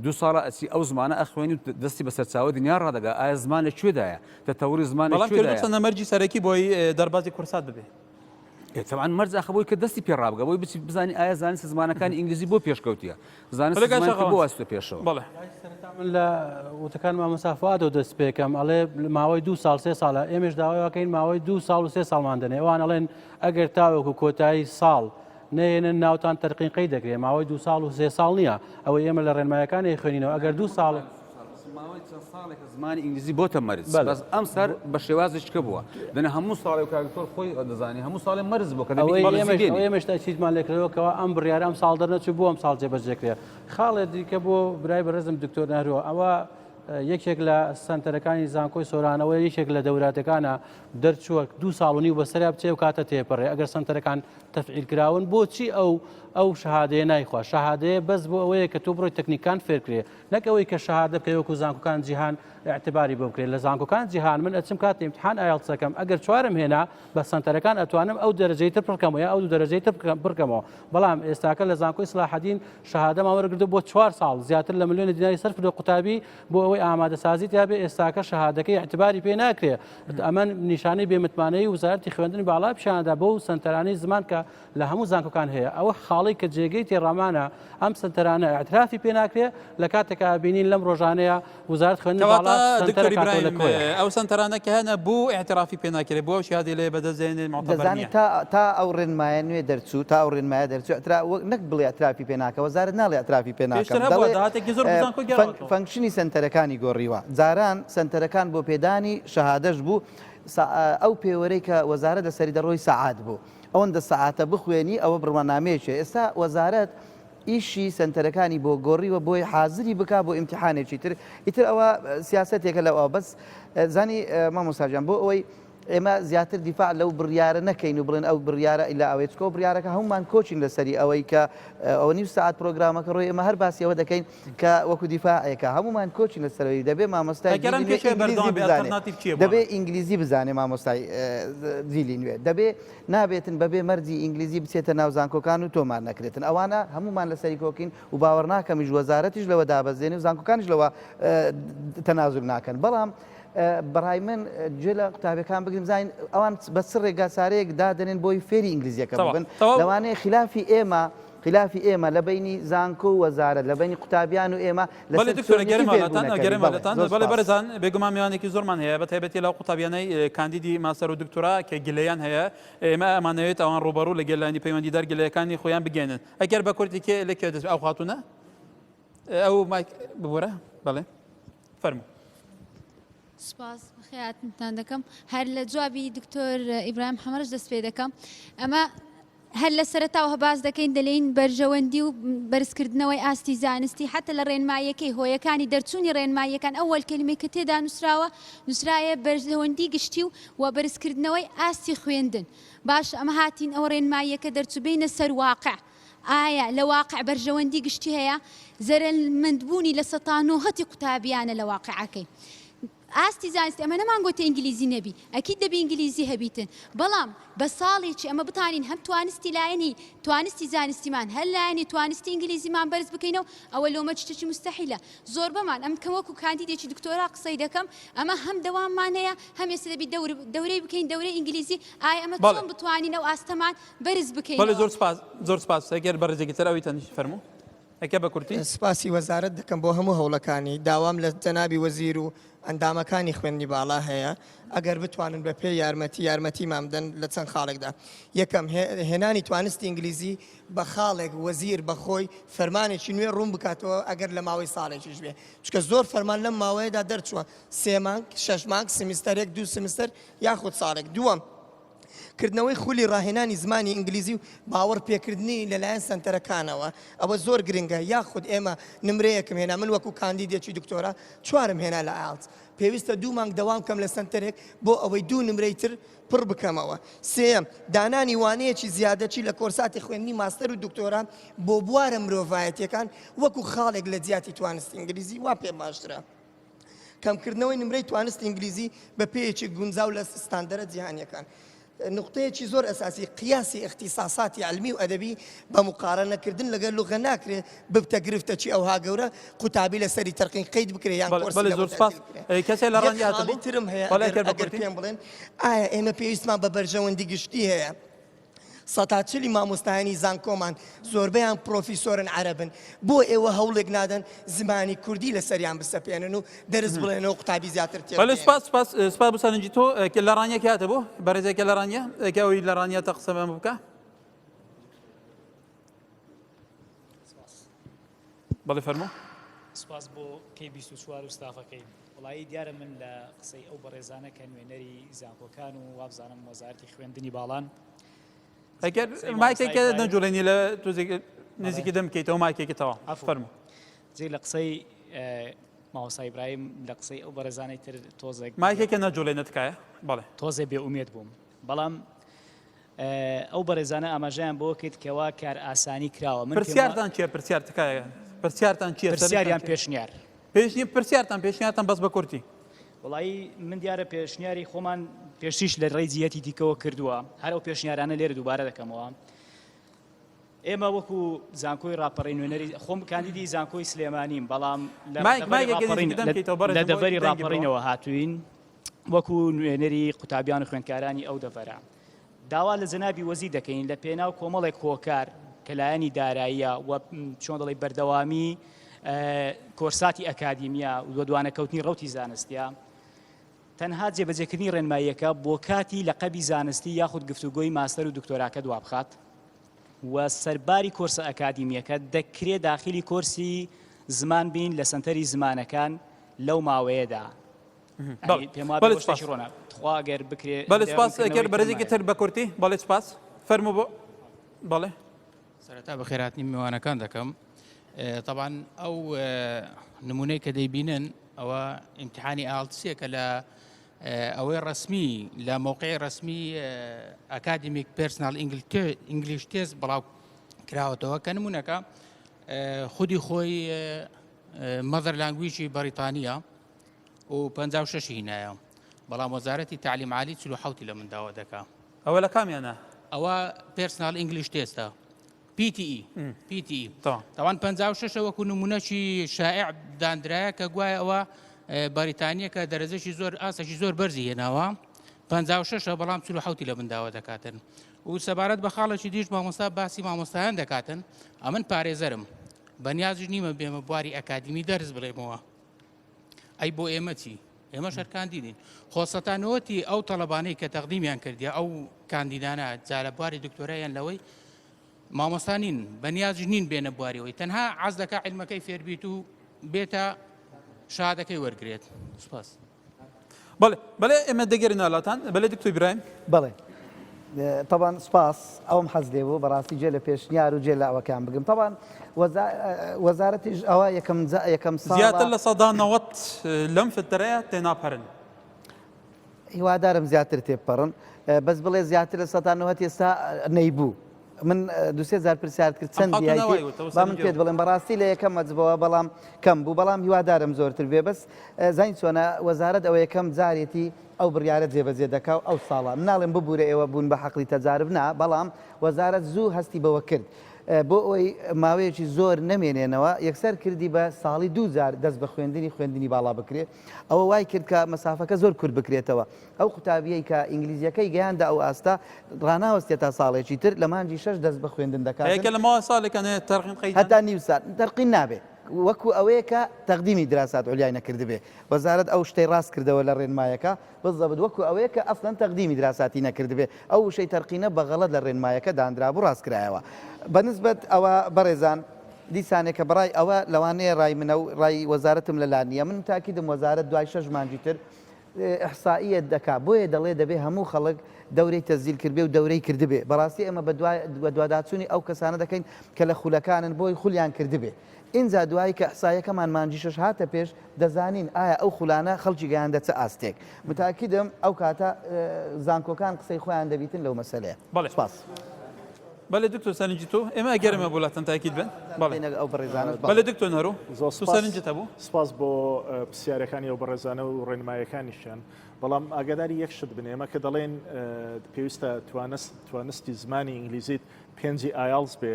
[SPEAKER 3] دوو ساڵە ئەچی ئەو زمانە ئەخوێنی و دەستی بە سەرچاوەی دنیا ڕادەگا ئایا زمان لە کوێدایە تەتەوری زمان لە
[SPEAKER 1] بەڵام
[SPEAKER 3] کوێدایە؟
[SPEAKER 1] کردووتە مەرجی سەرەکی بۆی دەربازی کورسات ببێ.
[SPEAKER 3] ئێ تەبعەن مەرج ئاخە بۆی کە دەستی پێ ڕابگا بۆی بچی بزانی ئایا زانستی زمانەکانی ئینگلیزی بۆ پێشکەوتیە زانستی
[SPEAKER 1] بەڵێ کاک
[SPEAKER 3] زمانی تر بۆ
[SPEAKER 1] شاخەوان
[SPEAKER 3] واستوە پێشەوە.
[SPEAKER 1] بەڵێ.
[SPEAKER 5] سەرەتا من لە وتەکان مامۆستا فوئادەوە دەست پێکەم ئەڵێ ماوەی دوو ساڵ سێ ساڵە ئێمەش داوای واکەین ماوەی دوو ساڵ و سێ ساڵمان دەنێ ئەوان ئەڵێن ئەگەر تاوەکو کۆتایی ساڵ نەیەنن ناوتان تەرقین قەید دەکرێ ماوەی دوو ساڵ و سێ ساڵ نییە ئەوەی ئێمە لە ڕێنمایەکانی خوێنینەوە ئەگەر دوو ساڵ
[SPEAKER 3] ماوەی چەند ساڵێکە زمانی ئینگلیزی بۆتە مەرج
[SPEAKER 5] بەڵێ.
[SPEAKER 3] بەس ئەم سەر بە شێوازێکی کە بووە دەنا هەموو ساڵێ و کاک دکتۆر خۆی دەزانی هەموو ساڵێ مەرج بووە کە دەبێ
[SPEAKER 5] ئەوەی
[SPEAKER 3] ئینگلیزی
[SPEAKER 5] ئێمەش
[SPEAKER 3] بێنی.
[SPEAKER 5] ئەوەی ئێمەش تەئکیدمان لێکردەوە کەوا ئەم بڕیارە ئەم ساڵ دەرنەچوو بۆ ئەم ساڵ جێبەجێ کرێ. خاڵێ دیکە بۆ برای بەڕێزم دکتۆر نەهرۆ ئەوە یەکێک لە سەنتەرەکانی زانکۆی سۆران ئەوە یەکێک لە دەوراتەکانە دەرچووە دوو ساڵ و نیو بەسەریا بچێ و کاتە تێپەڕێ ئەگەر سەنتەرەکان تەفعیل کراون بۆچی ئەو ئەو شەهادەیە نایخوا شەهادەیە بەس بۆ ئەوەیە کە تۆ بڕۆی تەکنیکان فێرکرێ نەک ئەوەی کە شەهادە بکەی وەکو زانکۆکان جیهان ئیعتباری بۆ بکرێت لە زانکۆکان جیهان من ئەچم کاتی ئیمتحان IELTS ئەکەم ئەگەر چوارم هێنا بە سەنتەرەکان ئەتوانم ئەو دەرەجەی تر پڕکەمەوە یا ئەو دوو دەرەجەی تر پڕکەمەوە بەڵام ئێستاکە لە زانکۆی سلاحەدین شەهادەمان وەرگرتووە بۆ چوار ساڵ زیاتر لە ملیۆن دیناری سەرف کردووە قوتابی بۆ ئەوەی ئامادەسازی تیا بێ ئێستاکە شەهادەکەی ئیعتباری پێ ناکرێ ئەمە نیشانەی بێمتمانەیی وەزارەتی خوێندنی باڵا پیشاندا بۆ سەنتەرانەی زمان کە لە هەموو زانکۆکان هەیە ئەوە خاڵی کە جێگەی تێڕامانە ئەم سەنتەرانە ئیعترافی پێ ناکرێ لە کاتێکا بینین لەم ڕۆژانەیە وزارەت خوێندنی باڵا
[SPEAKER 1] کەواتە دکتۆر
[SPEAKER 5] سەنتەرە کاتەوە لە
[SPEAKER 1] ئیبراهیم
[SPEAKER 5] کۆیە.
[SPEAKER 1] ئەو سەنتەرانە کە هەنە بۆ ئیعترافی پێ ناکرێ بۆ ئەو شهادەی لێ بەدەست دێنێ موعتەبەر
[SPEAKER 2] دەزانی
[SPEAKER 1] نییە.
[SPEAKER 2] تا تا ئەو ڕێنمایە نوێ دەرچوو تا ئەو ڕێنمایە دەرچوو ئیعترا وەک نەک بڵێ ئیعترافی پێ ناکە وەزارەت ناڵێ ئیعترافی پێ ناکەم
[SPEAKER 1] پێشتر هەبووە
[SPEAKER 2] دەڵێ
[SPEAKER 1] داهاتێکی زۆر بۆ زانکۆ
[SPEAKER 2] فەن
[SPEAKER 1] گێڕاوەتەوە.
[SPEAKER 2] function ی سەنتەرەکانی گۆڕیوە جاران سەنتەرەکان بۆ پێدانی شەهادەش بوو سا ئەو پێوەرەی کە وەزارەت لەسەری دەڕۆی سەعات بوو ئەوەندە سەعاتە بخوێنی ئەوە بڕوانامەیەکیە ئێستا وەزارەت ئیشی سەنتەرەکانی بۆ گۆڕیوە بۆی حازری بکا بۆ ئیمتیحانێکی تر ئیتر ئەوە سیاسەتێکە لەو ئەوە بەس زانی مامۆستا گیان بۆ ئەوەی ئێمە زیاتر دیفاع لەو بڕیارە نەکەین و بڵێن ئەو بڕیارە ئیلا ئەوەیە چکۆ بڕیارەکە هەمومان کۆچین لەسەری ئەوەی کە ئەوە نیو سەعات پرۆگرامەکە ڕۆی ئێمە هەر باسی ئەوە دەکەین کە وەکو دیفاعێکە هەمومان کۆچین لەسەرەوەی دەبێ مامۆستای
[SPEAKER 1] ئەگەر ئەم
[SPEAKER 2] جیلی نوێ
[SPEAKER 1] کێشەیە
[SPEAKER 2] ئینگلیزی
[SPEAKER 1] بەردەوام بێ
[SPEAKER 2] بزانێ
[SPEAKER 1] ئەلتەرناتیڤ چییە بۆ
[SPEAKER 2] دەبێ
[SPEAKER 1] ئەمە؟
[SPEAKER 2] ئینگلیزی بزانێ مامۆستای جیلی نوێ دەبێ نابێتن بەبێ مەرجی ئینگلیزی بچێتە ناو زانکۆکان و تۆمار نەکرێتن ئەوانە هەموومان لەسەری کۆکین و باوەڕناکەمیش وەزارەتیش لەوە دابەزێنێ و زانکۆکانیش لەوە تەنازول ناکەن بەڵام بەڕای من گوێ لە قوتابیەکان بگرین بزانین ئەوان بە چ ڕێگا چارەیەک دادەنێن بۆی فێری ئینگلیزیەکە ببن لەوانەیە خلافی ئێمە خلافی ئێمە لە بەینی زانکۆ و وەزارەت لە بەینی قوتابیان و ئێمە
[SPEAKER 1] بەڵێ
[SPEAKER 2] لەسەر
[SPEAKER 1] دکتۆرە
[SPEAKER 2] چۆنیەتی
[SPEAKER 1] گەرمە لەتان
[SPEAKER 2] فێربوونەکە بی.
[SPEAKER 1] گەرمە
[SPEAKER 2] بەڵێ
[SPEAKER 1] لەتان
[SPEAKER 2] زۆر
[SPEAKER 1] بەڵێ
[SPEAKER 2] سپاس.
[SPEAKER 1] بەرزان بێگومان میوانێکی زۆرمان هەیە بە تایبەتی لەو قوتابیانەی کاندیدی ماستەر و دکتۆرا کە گلەیان هەیە ئێمە ئەمانەوێت ئەوان ڕووبەڕوو لەگەل لایەنی پەیوەندیدار گلەیەکانی خۆیان بگەێنن ئەگەر بە کورتی کێ لە کوێ دەست ئەو خاتوونە ئەو مایک ببورە بەڵێ فەرموو.
[SPEAKER 6] سوپاس بەخێرهاتنتان دەکەم هەر لە جوابی دکتۆر ئیبراهیم حەمەرش دەست پێ دەکەم ئەمە هەر لە سەرەتاوه باس دەکەین دەلێین بەرژەوەندی و بەرزکردنەوەی ئاستی زانستی حتا لە ڕێنماییەکەی هۆیەکانی دەرچوونی ڕێنماییەکان ئەوەل کەلیمەی کە تێدا نووسراوە نووسرایە بەرژەوەندی گشتی و و بەرزکردنەوەی ئاستی خوێندن باش ئەمە هاتین ئەوە ڕێنماییەکە دەرچوو بینە سەر واقع ئایا لە واقع بەرژەوەندی گشتی هەیە؟ زەرەرمەندبوونی لە سەتا نۆهەتی قوتابیانە لە واقعەکەی. ئاستی زانستی ئەمە نەمان گۆتە ئینگلیزی نەبی ئەکید دەبی ئینگلیزی هەبیتن بەڵام بە ساڵێکی ئەمە بتانین هەم توانستی لایەنی توانستی زانستیمان هەر لایەنی توانستی ئینگلیزیمان بەرز بکەینەوە ئەوە لۆمە شتێکی موستەحیلە زۆربەمان ئەم کە وەکو کاندیدێکی دکتۆرا قسەی دەکەم ئەمە هەم دەواممان هەیە هەم ئێستا دەبی دەور دەورەی بکەین دەورەی ئینگلیزی ئایا ئەمە
[SPEAKER 1] بەڵێ.
[SPEAKER 6] چۆن بتوانین ئەو ئاستەمان بەرز
[SPEAKER 1] بەڵێ
[SPEAKER 6] بکەینەوە.
[SPEAKER 1] زۆر سپاس زۆر سپاس ئەگەر بەڕێزێکی تر ئەوی تەنیشت فەرموو ئەکە بە کورتی.
[SPEAKER 7] سپاسی وەزارەت دەکەم بۆ هەموو هەوڵەکانی، داوام لە جەنابی وەزیر و ئەندامەکانی خوێندنی باڵا هەیە ئەگەر بتوانن بە پێی یارمەتی یارمەتیمان بدەن لە چەند خاڵێکدا. یەکەم، هێنانی توانستی ئینگلیزی بە خاڵێک وەزیر بە خۆی فەرمانێکی نوێ ڕوون بکاتەوە ئەگەر لە ماوەی ساڵێکیش بێ چونکە زۆر فەرمان لەم ماوەیەدا دەرچووە سێ مانگ، شەش مانگ، سمستەرێک، دوو سمستەر یاخود ساڵێک. دووەم. کردنەوەی خولی ڕاهێنانی زمانی ئینگلیزی و باوەڕ پێکردنی لەلایەن سەنتەرەکانەوە ئەوە زۆر گرنگە یاخود ئێمە نمرەیەکم هێنا من وەکو کاندیدێکی دکتۆرا چوارم هێنا لە ئایڵتس پێویستە دوو مانگ دەوام کەم لە سەنتەرێک بۆ ئەوەی دوو نمرەی تر پڕ بکەمەوە. سێیەم، دانانی وانەیەکی زیادەکی لە کۆرساتی خوێندنی ماستەر و دکتۆرا بۆ بوارە مرۆڤایەتیەکان وەکو خاڵێک لە جیاتی توانستی ئینگلیزی وا پێم باشترە. کەمکردنەوەی نمرەی توانستی ئینگلیزی بە پێیەکی گونجاو لە ستاندەرە جیهانیەکان. نوقتەیەکی زۆر ئەساسی قیاسی ئیختیساساتی عەلمی و ئەدەبی بە مقارەنە کردن لەگەر لوغە ناکرێ ببتە گرفتەکی ئەوها گەورە قوتابی لە سەری تەرقین قەید بکرێ یان
[SPEAKER 1] بەڵێ
[SPEAKER 7] کۆرسی
[SPEAKER 1] بەڵێ
[SPEAKER 7] لە
[SPEAKER 1] زۆر
[SPEAKER 7] بۆ
[SPEAKER 1] سپاس
[SPEAKER 7] تەئجیل بکرێ.
[SPEAKER 1] ئەی کەسێ لە
[SPEAKER 7] یەک
[SPEAKER 1] ڕەنگی
[SPEAKER 7] خاڵی
[SPEAKER 1] هاتبوو
[SPEAKER 7] ترم هەیە
[SPEAKER 1] بەڵێ
[SPEAKER 7] ئەگەر
[SPEAKER 1] ئەگەر بە
[SPEAKER 7] ئەگەر
[SPEAKER 1] کورتی
[SPEAKER 7] پێم بڵێن ئایا ئێمە پێویستمان بە بەرژەوەندی گشتی هەیە؟ سەتا چلی مامۆستایانی زانکۆمان زۆربەیان پرۆفیسۆرن عەرەبن بۆ ئێوە هەوڵێک نادەن زمانی کوردی لەسەریان بسەپێنن و دەرس بڵێنەوە قوتابی زیاتر
[SPEAKER 1] بەڵێ
[SPEAKER 7] تێبگەیەنن؟
[SPEAKER 1] سپاس سپاس سپاس بۆ سەرنجی تۆ کە لە ڕانیە کێ هاتبوو بەڕێزێکە لە ڕانیە کە ئەوی لە ڕانیە تە قسە بەم بکە بەڵێ فەرموو.
[SPEAKER 8] سوپاس بۆ کەی 24 و ستافەکەی. وەڵایی دیارە من لە قسەی ئەو بەڕێزانە کە نوێنەری زانکۆکان و وابزانم وەزارەتی خوێندنی باڵان
[SPEAKER 1] ئەگەر مایکێکە نەجوڵێنی لە تۆزێک نزیکی دەم بکەیتەوە مایکێکی تەواو فەرموو.
[SPEAKER 8] جێ لە قسەی مامۆستا ئیبراهیم لە قسەی ئەو بەڕێزانەی تر تۆزێک
[SPEAKER 1] مایکێکە نەجوڵێنە تکایە بەڵێ
[SPEAKER 8] تۆزێ بێ ئومێد بووم بەڵام ئەو بەڕێزانە ئاماژەیان بەوە کرد کەوا کارئاسانی کراوە. من پێم وا.
[SPEAKER 1] پرسیارتان چیە پرسیار تکایە پرسیارتان چیە
[SPEAKER 8] پرسیار
[SPEAKER 1] سەرنجتان
[SPEAKER 8] یان
[SPEAKER 1] چیە؟
[SPEAKER 8] پێشنیار؟
[SPEAKER 1] پێشنی پرسیارتان پێشنیارتان بەس بە کورتی.
[SPEAKER 8] وەڵایی من دیارە پێشنیاری خۆمان پێشتریش لە ڕێی جیهەتی دیکەوە کردووە هەر ئەو پێشنیارانە لێرە دووبارە دەکەمەوە. ئێمە وەکو زانکۆی ڕاپەڕین نوێنەری خۆم کاندیدی زانکۆی سلێمانیم بەڵام لە
[SPEAKER 1] مایک
[SPEAKER 8] دەڤەری
[SPEAKER 1] مایکێکە
[SPEAKER 8] ڕاپەڕین
[SPEAKER 1] نزیکی دەم بکەیتەوە
[SPEAKER 8] لە
[SPEAKER 1] بەڕێزم بۆ
[SPEAKER 8] دەڤەری
[SPEAKER 1] دەنگی بڕوا.
[SPEAKER 8] ڕاپەڕینەوە هاتووین وەکو نوێنەری قوتابیان و خوێندکارانی ئەو دەڤەرە داوا لە جەنابی وەزیر دەکەین لە پێناو کۆمەڵێک هۆکار کە لایەنی داراییە و چۆن دەڵێی بەردەوامی کۆرساتی ئەکادیمیا و دوانەکەوتنی ڕەوتی زانستیە تەنها جێبەجێکردنی ڕێنماییەکە بۆ کاتی لەقەبی زانستی یاخود گفتوگۆی ماستەر و دکتۆراکە دوابخات و سەرباری کۆرسە ئەکادیمیەکە دەکرێ داخلی کۆرسی زمان بین لە سەنتەری زمانەکان لەو ماوەیەدا
[SPEAKER 1] بەڵێ
[SPEAKER 8] پێم وابێ
[SPEAKER 1] بەڵێ
[SPEAKER 8] بۆ
[SPEAKER 1] سپاس
[SPEAKER 8] شتێکی ڕۆنە تخوا ئەگەر بکرێ
[SPEAKER 1] بەڵێ
[SPEAKER 8] هەندێ
[SPEAKER 1] سپاس ئەگەر
[SPEAKER 8] ڕوونکردنەوەی ترم
[SPEAKER 1] بەرێزێکی
[SPEAKER 8] هەیە.
[SPEAKER 1] تر بە کورتی بەڵێ سپاس فەرموو بۆ بەڵێ
[SPEAKER 9] سەرەتا بەخێرهاتنی میوانەکان دەکەم تەبان ئەو نمونەی کە دەیبینن ئەوە ئیمتحانی ئاڵتسیە کە لە ئەوەی ڕسمی لە موقعی ڕسمی Academic Personal English Test بڵاو کراوەتەوە کە نمونەکە خودی خۆی mother language ی بەریتانیە و 56 هینایە بەڵام وەزارەتی تعلیم عالی 47 لە من داوا دەکا
[SPEAKER 1] ئەوە لە کامیانە؟
[SPEAKER 9] ئەوە Personal English Test ە PTE PTE تاوان 56 وەکو نمونەکی شائع دانرایە کە گوایە ئەوە بەریتانیە کە دەرەجەشی زۆر ئاستێکی زۆر بەرزی هێناوە 56 بەڵام 47 لە من داوا دەکاتن و سەبارەت بە خاڵێکی دیش مامۆستا باسی مامۆستایان دەکاتن ئەمن پارێزەرم بەنیازیش نیمە بێمە بواری ئەکادیمی دەرس بڵێمەوە ئەی بۆ ئێمە چی؟ ئێمەش هەر کاندیدین. خۆ سەتا نەوەتی ئەو تەڵەبانەی کە تەقدیمیان کردیە ئەو کاندیدانە جا لە بواری دکتۆرا یان لەوەی مامۆستا نین بەنیازیش نین بێنە بواری ئەوەی تەنها عەز دەکا عیلمەکەی فێربیت و بێتە شەهادەکەی وەرگرێت. سوپاس.
[SPEAKER 1] بەڵێ بەڵێ ئێمە دەگەرینەوە لاتان بەلێ دکتۆر ئیبراهیم.
[SPEAKER 2] بەڵێ تەبان سپاس ئەوم حەز لێ بوو بەڕاستی جێ لە پێشنیار و جێ لە ئەوەکان بگرم تەبان وەزارەتیش ئەوە یەکەم یەکەم ساڵە
[SPEAKER 1] زیاتر 90% لەم فترەیە تێناپەرن.
[SPEAKER 2] هیوادارم زیاتر تێبپەڕن بەس بڵێ زیاتر لە سەتا نەوەت ئێستا نەیبوو من دوسێ جار پرسیارت کرد چەند با من پێت بڵێم بەڕاستی لە یەکەم مەجبەوە بەڵام کەم بوو بەڵام هیوادارم زۆرتر بێ بەس زین چۆنە وەزارەت ئەوە یەکەم جارێتی ئەو بڕیارە جێبەجێ دەکا و ئەو ساڵە ناڵێم ببوورە ئێوە بوون بە حەقلی تەجارب نا بەڵام وەزارەت زوو هەستی بەوە کرد بۆ ئەوەی ماوەیەکی زۆر نەمێنێنەوە یەکسەر کردی بە ساڵی دوو جار دەست بە خوێندنی خوێندنی باڵا بکرێ ئەوە وای کرد کە مەسافەکە زۆر کورت بکرێتەوە ئەو قوتابیەی کە ئینگلیزیەکەی گەیاندە ئەو ئاستە ڕاناوەستێ تا ساڵێکی تر لە مانگی شەش دەست بە خوێندن دەکاتن.
[SPEAKER 1] هەیە کە لە ماوە ساڵێکا نەیەت تەرقین قەیدان.
[SPEAKER 2] هەتا نیو سات تەرقین نابێ وەکو ئەوەیە کە تەقدیمی دراسات عولیای نەکردبێ وەزارەت ئەو شتەی ڕاست کردەوە لە ڕێنمایەکە بالضبط وەکو ئەوەیە کە ئەسڵەن تەقدیمی دراساتی نەکردبێ ئەو وشەی تەرقینە بە غەڵەت لە ڕێنمایەکە دانرابوو ڕاست کرایەوە بە نسبەت ئەوە بەڕێزان دیسانێکە بەڕای ئەوە لەوانەیە ڕای منە و ڕای وەزارەتم لەلا نییە من تاکیدم وەزارەت دوای شەش مانگی تر. ئیحسائیەت دەکا بۆیە دەڵێ دەبێ هەموو خەڵک دەورەی تەسجیل کردبێ و دەورەی کردبێ بەڕاستی ئێمە بەدواداچوونی ئەو کەسانە دەکەین کە لە خولەکانن بۆی خولیان کردبێ ئینجا دوایی کە ئیحسائیەکەمان مانگی شەش هاتە پێش دەزانین ئایا ئەو خولانە خەڵکی گەیاندە چ ئاستێک متاکیدم ئەو کاتە زانکۆکان قسەی خۆیان دەبیتن لەو مەسەلەیە
[SPEAKER 1] بەڵێ
[SPEAKER 2] سپاس.
[SPEAKER 1] بەلێ دکتۆر سەرنجی تۆ ئێمە ئەگەر ئێمە بۆ لاتان تاکید بن بەڵێ
[SPEAKER 2] ئەو بەڕێزانەش
[SPEAKER 1] بەڵێ دکتۆر نەرۆ
[SPEAKER 4] زۆر
[SPEAKER 1] تۆ
[SPEAKER 4] سپاس
[SPEAKER 1] سەرنجت هەبوو
[SPEAKER 4] سپاس بۆ پرسیارەکانی ئەو بەڕێزانە و ڕێنمایەکانیشیان بەڵام ئاگاداری یەک شت بن ئێمە کە دەڵێن پێویستە توانست توانستی زمانی ئینگلیزیت پێنجی ئایاڵس بێ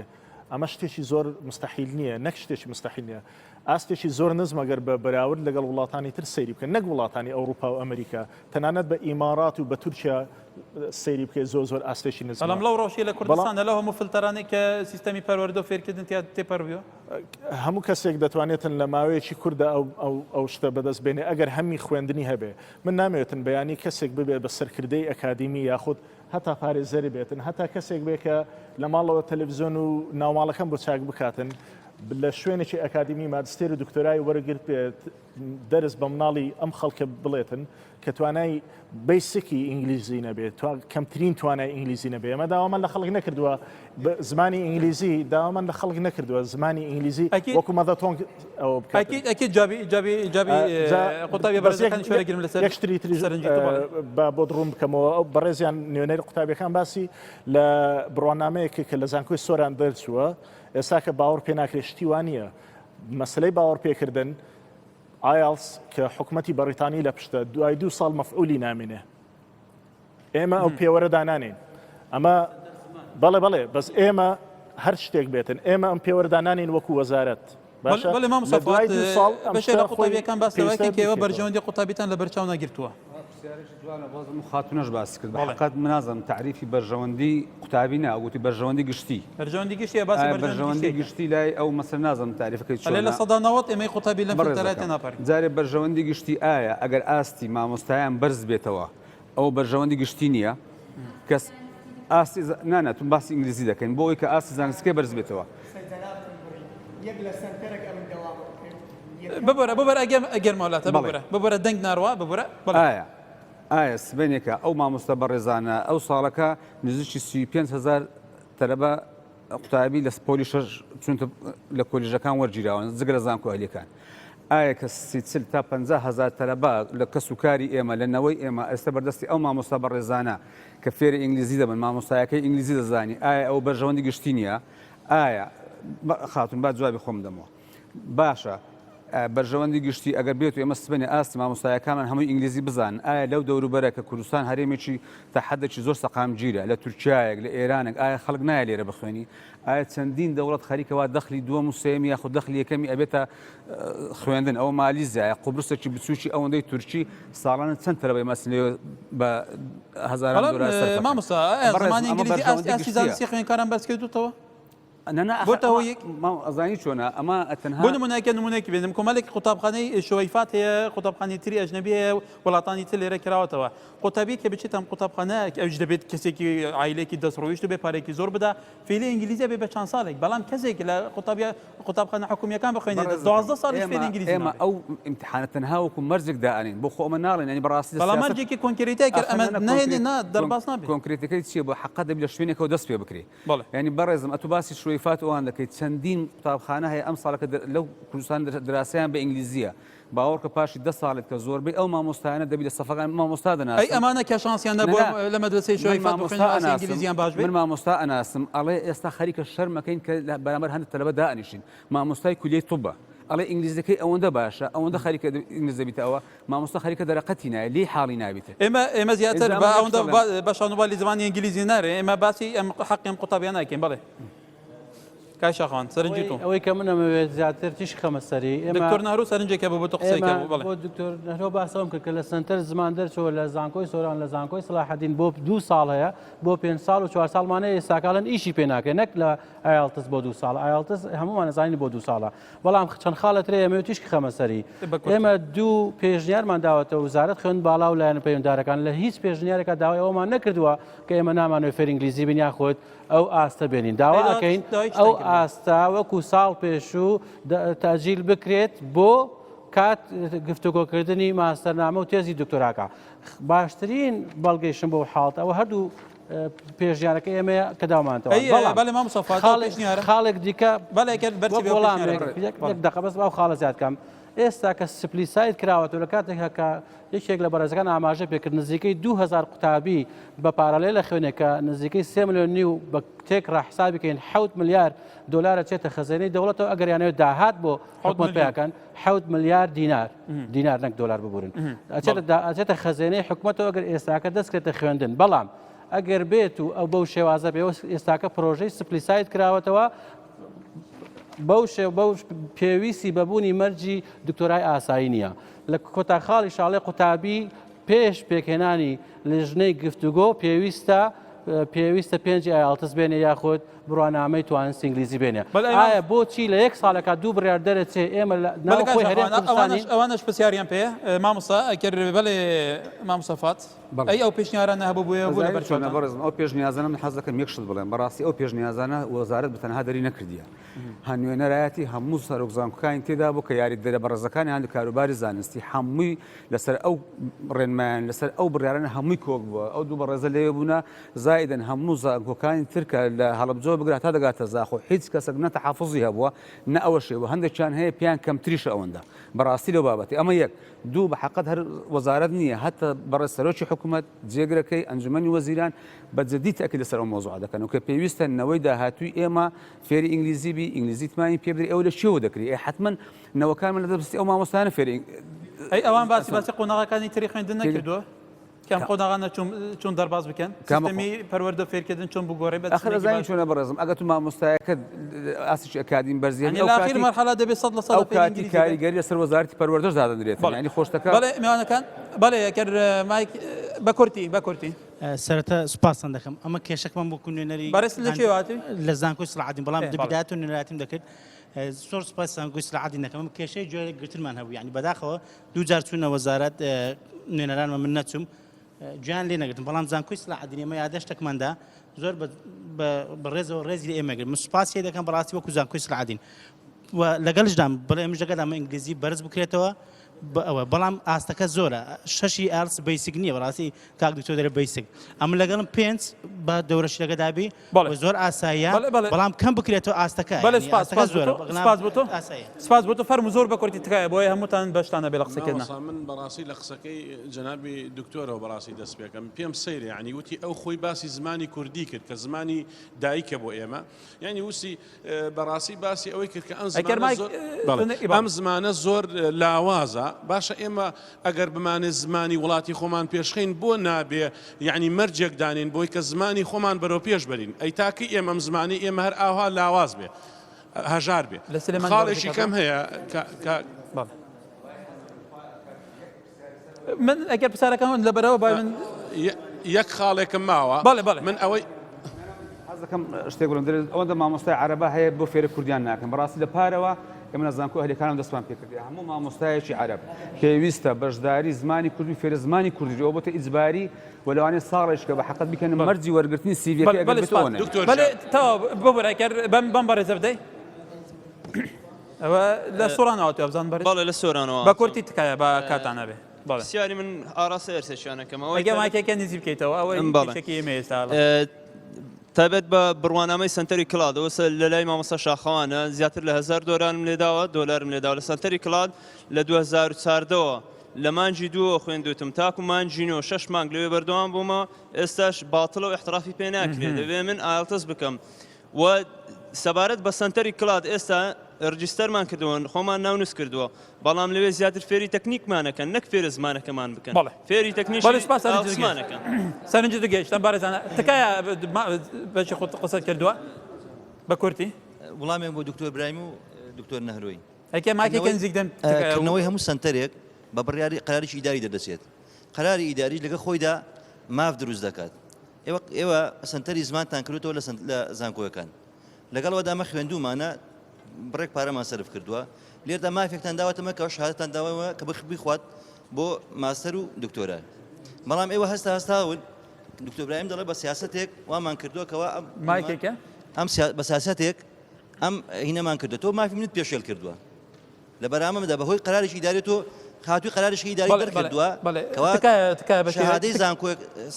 [SPEAKER 4] ئەمە شتێکی زۆر مستحیل نییە نەک شتێکی مستحیل نییە ئاستێکی زۆر نزمە گەر بە بەراورد لەگەڵ وڵاتانی تر سەیری بکەن نەک وڵاتانی ئەوروپا و ئەمریکا تەنانەت بە ئیمارات و بە تورکیا سەیری بکەیت زۆر زۆر ئاستێکی نزمە.
[SPEAKER 1] بەڵام لەو ڕەوشەی لە
[SPEAKER 4] بەڵام
[SPEAKER 1] کوردستاندا لەو هەموو فلتەرانەی کە سیستەمی پەروەردە و فێرکردن تیا تێپەڕبووە؟
[SPEAKER 4] هەموو کەسێک دەتوانێتن لە ماوەیەکی کورتدا ئەو ئەو ئەو شتە بەدەست بێنێ ئەگەر هەمی خوێندنی هەبێ. من نامەوێتن بەیانی کەسێک ببێت بە سەرکردەی ئەکادیمی یاخود هەتا پارێزەری بێتن هەتا کەسێک بێ کە لە ماڵەوە تەلەفزیۆن و ناوماڵەکەم بۆ چاک بکاتن لە شوێنێکی ئەکادیمی ماجستێر و دکتۆرای وەرگرت بێت دەرس بە مناڵی ئەم خەڵکە بڵێتن کە توانای basic ی ئینگلیزی نەبێت کەمترین توانای ئینگلیزی نەبێ ئەمە داوامان لە خەڵک نەکردووە زمانی ئینگلیزی داوامان لە خەڵک نەکردووە زمانی ئینگلیزی وەکو mother tongue ئەوە بکات.
[SPEAKER 1] ئەکید ئەکید جوابی جوابی جوابی قوتابیە بەڕێزەکانی شوێنە گرم لەسەر
[SPEAKER 4] یەک شتری تریش
[SPEAKER 1] سەرنجی تۆ بەڵێ.
[SPEAKER 4] با بۆت ڕوون بکەمەوە ئەو بەڕێزیان نوێنەری قوتابیەکان باسی لە بڕوانامەیەک کە لە زانکۆی سۆران دەرچووە ئێستا کە باوەڕ پێ ناکرێت شتی وا نییە مەسلەی باوەڕ پێکردن ئایەڵس کە حکومەتی بەڕیتانی لە پشتە دوای دوو ساڵ مەفعولی نامێنێ ئێمە ئەو پێوەرە دانانێین ئەمە بەڵێ بەڵێ بەس ئێمە هەر شتێک بێتن ئێمە ئەم پێوەرە دانانین وەکو وەزارەت باشە
[SPEAKER 1] بەڵێ مامۆستا
[SPEAKER 4] لە دوای
[SPEAKER 1] فواد
[SPEAKER 4] دوو ساڵ ئەم
[SPEAKER 1] بەشێک لە
[SPEAKER 4] شتە خۆی
[SPEAKER 1] قوتابیەکان باس لەوە
[SPEAKER 4] پێویستە
[SPEAKER 1] کرد کە ئێوە
[SPEAKER 4] بیکەیتەوە.
[SPEAKER 1] بەرژەوەندی قوتابیتان لەبەرچاو نەگرتووە.
[SPEAKER 3] پرسیارێکی جوانە بەس ئەم خاتونەش باسی کرد بە
[SPEAKER 1] بەڵێ.
[SPEAKER 3] حەقیقەت من نازانم تەعریفی بەرژەوەندی قوتابی نا وتی بەرژەوەندی گشتی
[SPEAKER 1] بەرژەوەندی گشتی باسی
[SPEAKER 3] ئایا
[SPEAKER 1] بەرژەوەندی
[SPEAKER 3] بەرژەوەندی
[SPEAKER 1] گشتی
[SPEAKER 3] گشتی لای ئەو مەسەلە نازانم تەعریفەکەی
[SPEAKER 1] ئەلێ لە
[SPEAKER 3] چۆنە
[SPEAKER 1] 90% ئێمەی قوتابی لەم فلتەرە
[SPEAKER 3] بەڕێزەکەم
[SPEAKER 1] تێناپەرین.
[SPEAKER 3] جارێ بەرژەوەندی گشتی ئایا ئەگەر ئاستی مامۆستایان بەرز بێتەوە ئەوە بەرژەوەندی گشتی نییە کەس ئاستی نا نا تون باسی ئینگلیزی دەکەین بۆ ئەوەی کە ئاستی زانستەکەی بەرز بێتەوە.
[SPEAKER 1] ببورە ببورە ئەگەر ئەگەر ماولاتە
[SPEAKER 3] بەڵێ.
[SPEAKER 1] ببورە ببورە دەنگ ناڕوا ببورە بەڵێ.
[SPEAKER 3] ئایا ئایا سبەینێکە ئەو مامۆستا بەڕێزانە ئەو ساڵەکە نزیکی 35 هەزار تەلەبە قوتابی لە پۆلی شەش چونتە لە کۆلیژەکان وەرگیراون جگە لە زانکۆ ئەهلیەکان ئایا کە سی چل تا 50 هەزار تەلەبە لە کەس و کاری ئێمە لە نەوەی ئێمە ئێستا بەردەستی ئەو مامۆستا بەڕێزانە کە فێری ئینگلیزی دەبن مامۆستایەکەی ئینگلیزی دەزانی ئایا ئەو بەرژەوەندی گشتی نییە ئایا خاتون با جوابی خۆم دەمەوە باشە بەرژەوەندی گشتی ئەگەر بێت و ئێمە سبەینێ ئاستی مامۆستایەکانمان هەمووی ئینگلیزی بزانن ئایا لەو دەوروبەرە کە کوردستان هەرێمێکی تا حەدێکی زۆر سەقامگیرە لە تورکیایەک لە ئێرانێک ئایا خەڵک نایە لێرە بخوێنی ئایا چەندین دەوڵەت خەریکە وا دەخلی دووەم و سێیەمی یاخود دەخلی یەکەمی ئەبێتە خوێندن ئەوە مالیزیایە قوبرسێکی بچووکی ئەوەندەی تورکی ساڵانە چەند تەلەبەی مەسن لێ بە هەزاران
[SPEAKER 1] بەڵام
[SPEAKER 3] دۆلار سەرف ئەکەن
[SPEAKER 1] مامۆستا ئایا
[SPEAKER 3] بەڕێزم
[SPEAKER 1] زمانی
[SPEAKER 3] ئەمە
[SPEAKER 1] ئینگلیزی ئاستی
[SPEAKER 3] بەرژەوەندی
[SPEAKER 1] ئاستی
[SPEAKER 3] گشتیە
[SPEAKER 1] زانستی خوێندکاران بەرز کردووتەوە؟
[SPEAKER 3] نا نا ئەخە
[SPEAKER 1] بۆتە
[SPEAKER 3] ئەمە
[SPEAKER 1] هۆی یەک
[SPEAKER 3] مام ئەزانی چۆنە ئەمە تەنها
[SPEAKER 1] بۆ نمونەکە نمونەیەکی بێنم کۆمەلێک قوتابخانەی شوەیفات هەیە قوتابخانەی تری ئەجنەبی هەیە وڵاتانی تر لێرە کراوەتەوە قوتابی کە بچێتە ئەم قوتابخانە ئەویش دەبێت کەسێکی عایلێکی دەست ڕۆیشت بێ پارێکی زۆر بدا فێری ئینگلیزی بێ بە چەند ساڵێک بەڵام کەسێک لە قوتابیە قوتابخانە حکومیەکان بخوێنێت
[SPEAKER 3] بەڕێزەکەم
[SPEAKER 1] 12 ساڵیش
[SPEAKER 3] ئێمە
[SPEAKER 1] فێری ئینگلیزی
[SPEAKER 3] ئێمە
[SPEAKER 1] نابێت
[SPEAKER 3] ئەو ئیمتیحانە تەنها وەکو مەرجێک دائەنێین بۆ خۆ ئەمە ناڵێن یانی بەڕاستی لە
[SPEAKER 1] بەڵام
[SPEAKER 3] سیاسەت
[SPEAKER 1] مەرجێکی کۆنکرێتە گەر
[SPEAKER 3] ئاخر
[SPEAKER 1] ئەمە
[SPEAKER 3] نا نا
[SPEAKER 1] نەهێنێ
[SPEAKER 3] کۆنکرێت
[SPEAKER 1] نا
[SPEAKER 3] کۆن
[SPEAKER 1] دەرباز نابێت
[SPEAKER 3] کۆنکرێتەکەی چییە بۆ حەقە دەبی لە شوێنێکەوە دەست پێ بکرێ
[SPEAKER 1] بەڵێ.
[SPEAKER 3] یانی بەڕێزم ئەتوو باسی شوەیفات و ئەوان دەکەیت چەندین قوتابخانە هەیە ئەم ساڵە کە لەو کوردستان دراسەیان بە ئینگلیزییە باوەڕکە پاشی دە ساڵێت کە زۆربەی ئەو مامۆستایانە دەبی لە سەفەکان من مامۆستا
[SPEAKER 1] ئەی
[SPEAKER 3] دەناسم
[SPEAKER 1] ئەمانە کە شانسیان
[SPEAKER 3] نا
[SPEAKER 1] نەبووە
[SPEAKER 3] نا
[SPEAKER 1] لە مەدرەسەی
[SPEAKER 3] من
[SPEAKER 1] شوەیفات
[SPEAKER 3] مامۆستا
[SPEAKER 1] بخوێنن ئاستی
[SPEAKER 3] ئەناسم
[SPEAKER 1] ئینگلیزیان باش بێ؟
[SPEAKER 3] من مامۆستا ئەناسم ئەڵێ ئێستا خەریکە شەرمەکەین کە لە بەرامبەر هەندێک تەلەبە دائەنیشین مامۆستای کولیەی طبە ئەڵێ ئینگلیزیەکەی ئەوەندە باشە ئەوەندە خەریکە ئینگلیز دەبیتە ئەوە مامۆستا خەریکە دەرەقەتی نایە لێی حاڵی نابیتن.
[SPEAKER 1] ئێمە ئێمە زیاتر
[SPEAKER 3] ئینجا
[SPEAKER 1] بە
[SPEAKER 3] ئەمە
[SPEAKER 1] ئەوەندە
[SPEAKER 3] دەڵێم.
[SPEAKER 1] بە شان و بالی زمانی ئینگلیزی نارێ ئێمە باسی ئەم حەقی ئەم قوتابیانە ئەکەین بەڵێ کاک شاخەوان سەرنجی تۆ.
[SPEAKER 5] ئەوەی کە من ئەمەوێت زیاتر تیشک خەمە سەری ئێمە
[SPEAKER 1] دکتۆر نەهرۆ سەرنجێک هەبوو بۆ تۆ قسەی
[SPEAKER 5] ئێمە
[SPEAKER 1] کە بوو بەڵێ.
[SPEAKER 5] بۆ دکتۆر نەهرۆ باسەوەم کرد کە لە سەنتەر زمان دەرچووە لە زانکۆی سۆران لە زانکۆی سەڵاحەدین بۆ دوو ساڵ هەیە بۆ پێنج ساڵ و چوار ساڵمانەیە ئێستاکاڵن ئیشی پێ ناکرێت نەک لە ئایەڵتس بۆ دوو ساڵ ئایەڵتس هەمومان ئەزانین بۆ دوو ساڵە بەڵام چەند خاڵە ترێ ئەمەوێت تیشک خەمە سەری ئێمە دوو پێشنیارمان داوەتە وزارەت خوێند باڵا و لایەنە پەیوەندارەکان لە هیچ پێشنیارێکا داوای ئەومان نەکردووە کە ئێمە نامانەوێت فێری ئینگلیزی بین یاخود ئەو ئاستە بێنین داوا ئەکەین ئەو ئاستە وەکو ساڵ پێشوو تاجیل بکرێت بۆ. کات گفتوگۆکردنی ماستەرنامە و تێزی دکتۆراکە باشترین بەڵگەیشم بۆ حاڵت ئەوە هەردوو پێشنیارەکە ئێمەیە کە داومانتەوە
[SPEAKER 1] بەڵێ مامۆستا
[SPEAKER 5] خاڵێک دیکە بەڵێ وەڵامێک یەک دەقە بەس ئەو خاڵە زیاد کەم ئێستا کە split site کراوەتەوە لە کاتێکا کە یەکێک لە بەڕێزەکان ئاماژە پێکرد نزیکەی 2000 قوتابی بە parallel لە خوێنێک کە نزیکەی 3 ملیۆن نیو بە تێکڕا حسابی کەین 7 ملیار دلار چێتە خەزێنەی دەوڵەتەوە ئەگەر یانەوێت داهات بۆ حکومەت پیاکەن 7 ملیار دینار دینار نەک دلار ببورن ئەچێتە خەزێنەی حکومەتەوە ئەگەر ئێستاکە دەستکرێتە خوێندن بەڵام ئەگەر بێت و ئەو بەو شێوازە بێ ئێستاکە پرۆژەی split site کراوەتەوە بەو شێ بەو پێویستی بەبوونی مەرجی دکتۆرای ئاسایی نییە لە کۆتا خاڵی شاڵێ قوتابی پێش پێکهێنانی لیژنەی گفتوگۆ پێویستە پێویستە پێنجی IELTS بێنێ یاخود بڕوانامەی توانستی ئینگلیزی بێنێ ئایا بۆچی لە یەک ساڵێکا دوو بڕیار دەرەچێ ئێمە لە ناو خۆی هەرێم کوردستانی
[SPEAKER 1] ئەوانەش پرسیاریان پێ مامۆستا ئەگەر بەڵێ مامۆستا فات ئەی ئەو پێشنیارانە هەبوو بۆیە بوو لەبەر چۆنە
[SPEAKER 3] بەڕێزم ئەو پێشنیازانە من حەز دەکەم یەک شت بڵێم بەڕاستی ئەو پێشنیازانە وەزارەت بە تەنها دەری نەکردیە هە نوێنەرایەتی هەموو سەرۆک زانکۆکانی تێدا بوو کە یاریدەرە بەڕێزەکانی هەند کاروباری زانستی هەمووی لەسەر ئەو ڕێنمایان لەسەر ئەو بڕیارانە هەمووی کۆک بووە ئەو دوو بەڕێزە لەوێ بوونە زائیدەن هەموو زانکۆکانی تر کە لە هەڵەبجەوە بگرە تا دەگاتە زاخۆ هیچ کەسێک نە تەحەفوزی هەبووە نە ئەوەشی هەبووە هەندێکیان هەیە پێیان کەمتریشە ئەوەندە بەڕاستی لەو بابەتی ئەمە یەک دوو بە حەقت هەر وەزارەت نییە هەتا بەڕێز سەرۆکی حکوومەت جێگرەکەی ئەنجومەنی وەزیران بە جدی تەئکید لەسەر ئەو مەوزوعە دەکەن و کە پێویستە نەوەی داهاتووی ئێمە فێری ئینگلیزی بی ئینگلیزی تمانی پێ بدرێ ئەوە لە کوێوە دەکرێ ئێ حەتمەن نەوەکانمان لە دەستی ئەو مامۆستایانە فێری
[SPEAKER 1] ئەی ئەوان باسی باسی قۆناغەکانی تری خوێندن نەکردووە؟ کام قۆناغانە چۆن چۆن دەرباز بکەن سیستەمی پەروەردە فێرکردن چۆن بگۆڕێ بە
[SPEAKER 3] ئەخر ئەزانی چۆنە بەڕێزم ئەگەر تو مامۆستایەکە ئاستێکی ئەکادیم بەرزی
[SPEAKER 1] هەبێ، ئەو کاتی مەرحەلە دەبێت 100%
[SPEAKER 3] ئەو کاتی کاریگەری لەسەر وەزارەتی پەروەردەش دادەنرێت یانی خۆشتەکە
[SPEAKER 1] بەڵێ میوانەکان بەڵێ ئەگەر مایک بە کورتی بە کورتی
[SPEAKER 10] سەرەتا سوپاستان دەکەم ئەمە کێشەکەمان بۆ نوێنەری
[SPEAKER 1] بەڕێز لە کوێ هاتووی؟
[SPEAKER 10] لە زانکۆی سڵاحەدین بەڵام بدایەت و نوێنەرایەتیم دەکرد زۆر سوپاس زانکۆی سڵاحەدین دەکەم ئەمە کێشەی جۆرێک گرتنمان هەبوو یعنی بەداخەوە دوو جار چوونە وەزارەت نوێنەرانمە من نەچووم گوێیان لێ نەگرتم بەڵام زانکۆی سڵاحەدین ئێمە یادەشتێکماندا زۆر بە ڕێزەوە ڕێزی لە ئێمە گرت من سوپاسی دەکەم بەڕاستی وەکو زانکۆی سڵاحەدین و لەگەڵشدام بڵێ ئەمش لەگەڵ ئەمە ئینگلیزی بەرز بکرێتەوە ئەوە بەڵام ئاستەکە زۆرە شەشی IELTS basic نییە بەڕاستی کاک دکتۆر دەرێ basic ئەم لەگەڵم پێنج بە دەورە شلەکەدا بی زۆر ئاساییە بەڵام کەم بکرێتەوە ئاستەکە
[SPEAKER 1] سپاس بۆ تۆ سپاس بۆ تۆ فەرموو زۆر بە کورتی تکایە بۆیە هەمووتان بەشتان نەبێ لە قسەکردنا.
[SPEAKER 11] مامۆستا من بەڕاستی لە قسەکەی جەنابی دکتۆرەوە بەڕاستی دەست پێکەم پێم سەیرە یعنی وتی ئەو خۆی باسی زمانی کوردی کرد کە زمانی دایکە بۆ ئێمە یعنی وسی بەڕاستی باسی ئەوەی کرد کە ئەم زمانە زۆر ئەم زمانە زۆر لاوازە باشە ئێمە ئەگەر بمانێ زمانی وڵاتی خۆمان پێشخین بۆ نابێ یعنی مەرجێک دانین بۆی کە زمانی خۆمان بەرەو پێش بەرین ئەی تاکەی ئێمە ئەم زمانی ئێمە هەر ئاوا لاواز بێ هەژار بێ خاڵێکی کەم هەیە کە
[SPEAKER 1] من ئەگەر پرسیارەکان لەبەرەوە با من
[SPEAKER 11] یەک خاڵێکم ماوە
[SPEAKER 1] بەڵێ بەڵێ
[SPEAKER 11] من ئەوەی
[SPEAKER 3] حەز دەکەم شتێک بڵێم دەرێت ئەوەندە مامۆستای عەرەبە هەیە بۆ فێرە کوردیان ناکەن بەڕاستی لە پارەوە ئێمە لە زانکۆ ئەهلیەکانەوە دەستمان پێکردی هەموو مامۆستایەکی عەرەب پێویستە بەشداری زمانی کوردی فێرە زمانی کوردی ئەوە بۆتە ئیجباری و لەوانەیە ساڵێک کە بە حەقت بیکەن مەرجی وەرگرتنی CV ەکەی ئەگەر بێت ئەوە نەبێت.
[SPEAKER 1] بەڵێ تەواو ببورە ئەگەر بەم بەم بەڕێزە بدەی. ئەوە لە سۆرانەوە هاتووە بزانم بەڕێز.
[SPEAKER 12] بەڵێ لە سۆرانەوە
[SPEAKER 1] بە کورتی تکایە با کاتان نەبێ. بەڵێ.
[SPEAKER 12] پرسیاری من ئاراستەی هەرسێکیان ئەکەم ئەوەی
[SPEAKER 1] ئەگەر مایکەکە نزیک بکەیتەوە ئەوەی
[SPEAKER 12] بەڵێ.
[SPEAKER 1] کێشەکەی ئێمە ئێستا.
[SPEAKER 12] تایبەت بە بڕوانامەی سەنتەری CLAT ئەوە لە لای مامۆستا شاخەوانە زیاتر لە 1000 دۆلارم لێداوە دۆلارم لێداوە لە سەنتەری CLAT لە 2014ەوە لە مانگی دووەوە خوێندوتم تاکو مانگی نۆ شەش مانگ لەوێ بەردەوام بوومە ئێستاش باتڵە و احترافی پێ ناکرێت دەبێ من IELTS بکەم و سەبارەت بە سەنتەری CLAT ئێستا register مان کردووە خۆمان ناونوس کردووە بەڵام لەوێ زیاتر فێری تەکنیکمانەکەن نەک فێرە زمانەکەمان بکەن
[SPEAKER 1] بەڵێ
[SPEAKER 12] فێری تەکنیکی
[SPEAKER 1] بەڵێ سپاس سەرنجت گەیشت
[SPEAKER 12] زمانەکەن
[SPEAKER 1] سەرنجت گەیشتم بەڕێزانە تکایە بەشی خۆت قسەت کردووە بە کورتی
[SPEAKER 13] وڵامێک بۆ دکتۆر برایم و دکتۆر نەهرۆی
[SPEAKER 1] ئەکێ مایکێکە نزیک دەم تکایە
[SPEAKER 13] کردنەوەی هەموو سەنتەرێک بە بڕیاری قەرارێکی ئیداری دەردەچێت قەراری ئیداریش لەگە خۆیدا ماف دروست دەکات ئێوە ئێوە سەنتەری زمانتان کردوتەوە لە لە زانکۆیەکان لەگەڵ ئەوەدا ئەمە خوێندوومانە بڕێک پارەمان سەرف کردووە لێردا مافێکتان داوەتەمە کە شهادەتان داوەوە کە بخ بیخوات بۆ ماستەر و دکتۆرا بەڵام ئێوە هەستا هەستاون دکتۆر برایم دەڵێ بە سیاسەتێک وامان کردووە کەوا ئەم
[SPEAKER 1] مایکێکە
[SPEAKER 13] ئەم بە سیاسەتێک ئەم هینەمان کردو تۆ مافی منت پێشێل کردووە. لە بەرامەمدا بە هۆی قەرارێکی ئیداری تۆ خاتووی قەرارێکی ئیداری
[SPEAKER 1] بەڵێ، بەڵێ،
[SPEAKER 13] دەرکردووە
[SPEAKER 1] بەڵێ.
[SPEAKER 13] کەوا
[SPEAKER 1] تکایە، تکایە بە شێوەیەک-
[SPEAKER 13] شەهادەی زانکۆ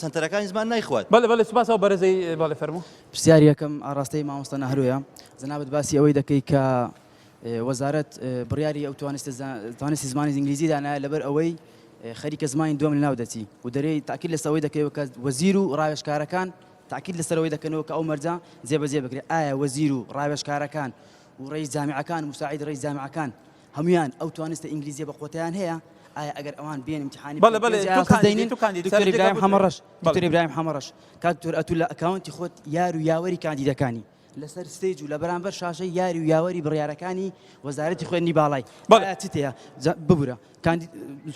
[SPEAKER 13] سەنتەرەکانی زمان نایخوات.
[SPEAKER 1] بەڵێ، بەڵێ، سوپاس ئەو بەڕێزەی، بەڵێ فەرموو.
[SPEAKER 14] پرسیاری یەکەم ئاڕاستەی مامۆستا نەهرۆیە، جەنابت باسی ئەوەی دەکەی کە وەزارەت بڕیاری ئەو توانستی زمانی ئینگلیزی دانایە لەبەر ئەوەی خەریکە زمانی دووەم لەناو دەچی و دەرێی تاکید لەسەر ئەوەی دەکەیەوە کە وەزیر و ڕاوێژکارەکان تاکید لەسەر ئەوەی دەکەنەوە کە ئەو مەرجە جێبەجێ بکرێت ئایا وەزیر و ڕاوێژکارەکان و ڕەئیس جامیعەکان و مساعید ڕەئیس جامیعەکان هەموویان ئەو توانستە ئینگلیزیە بە قوتیان هەیە ئایا ئەگەر ئەوان بێن ئیمتیحانی
[SPEAKER 1] بەڵێ بەڵێ تو کاندیدی تو کاندیدی
[SPEAKER 14] دکتۆر ئیبراهیم حەمەڕەش دکتۆر ئیبراهیم حەمەڕەش کاک دکتۆر ئەتوو لە account ی خۆت یار و یاوەری کاندیدەکانی لەسەر stage و لە بەرامبەر شاشەی یاری و یاوەری بڕیارەکانی وەزارەتی خوێندنی باڵای
[SPEAKER 1] بەڵێ
[SPEAKER 14] ئایا چت هەیە ببورە کاندید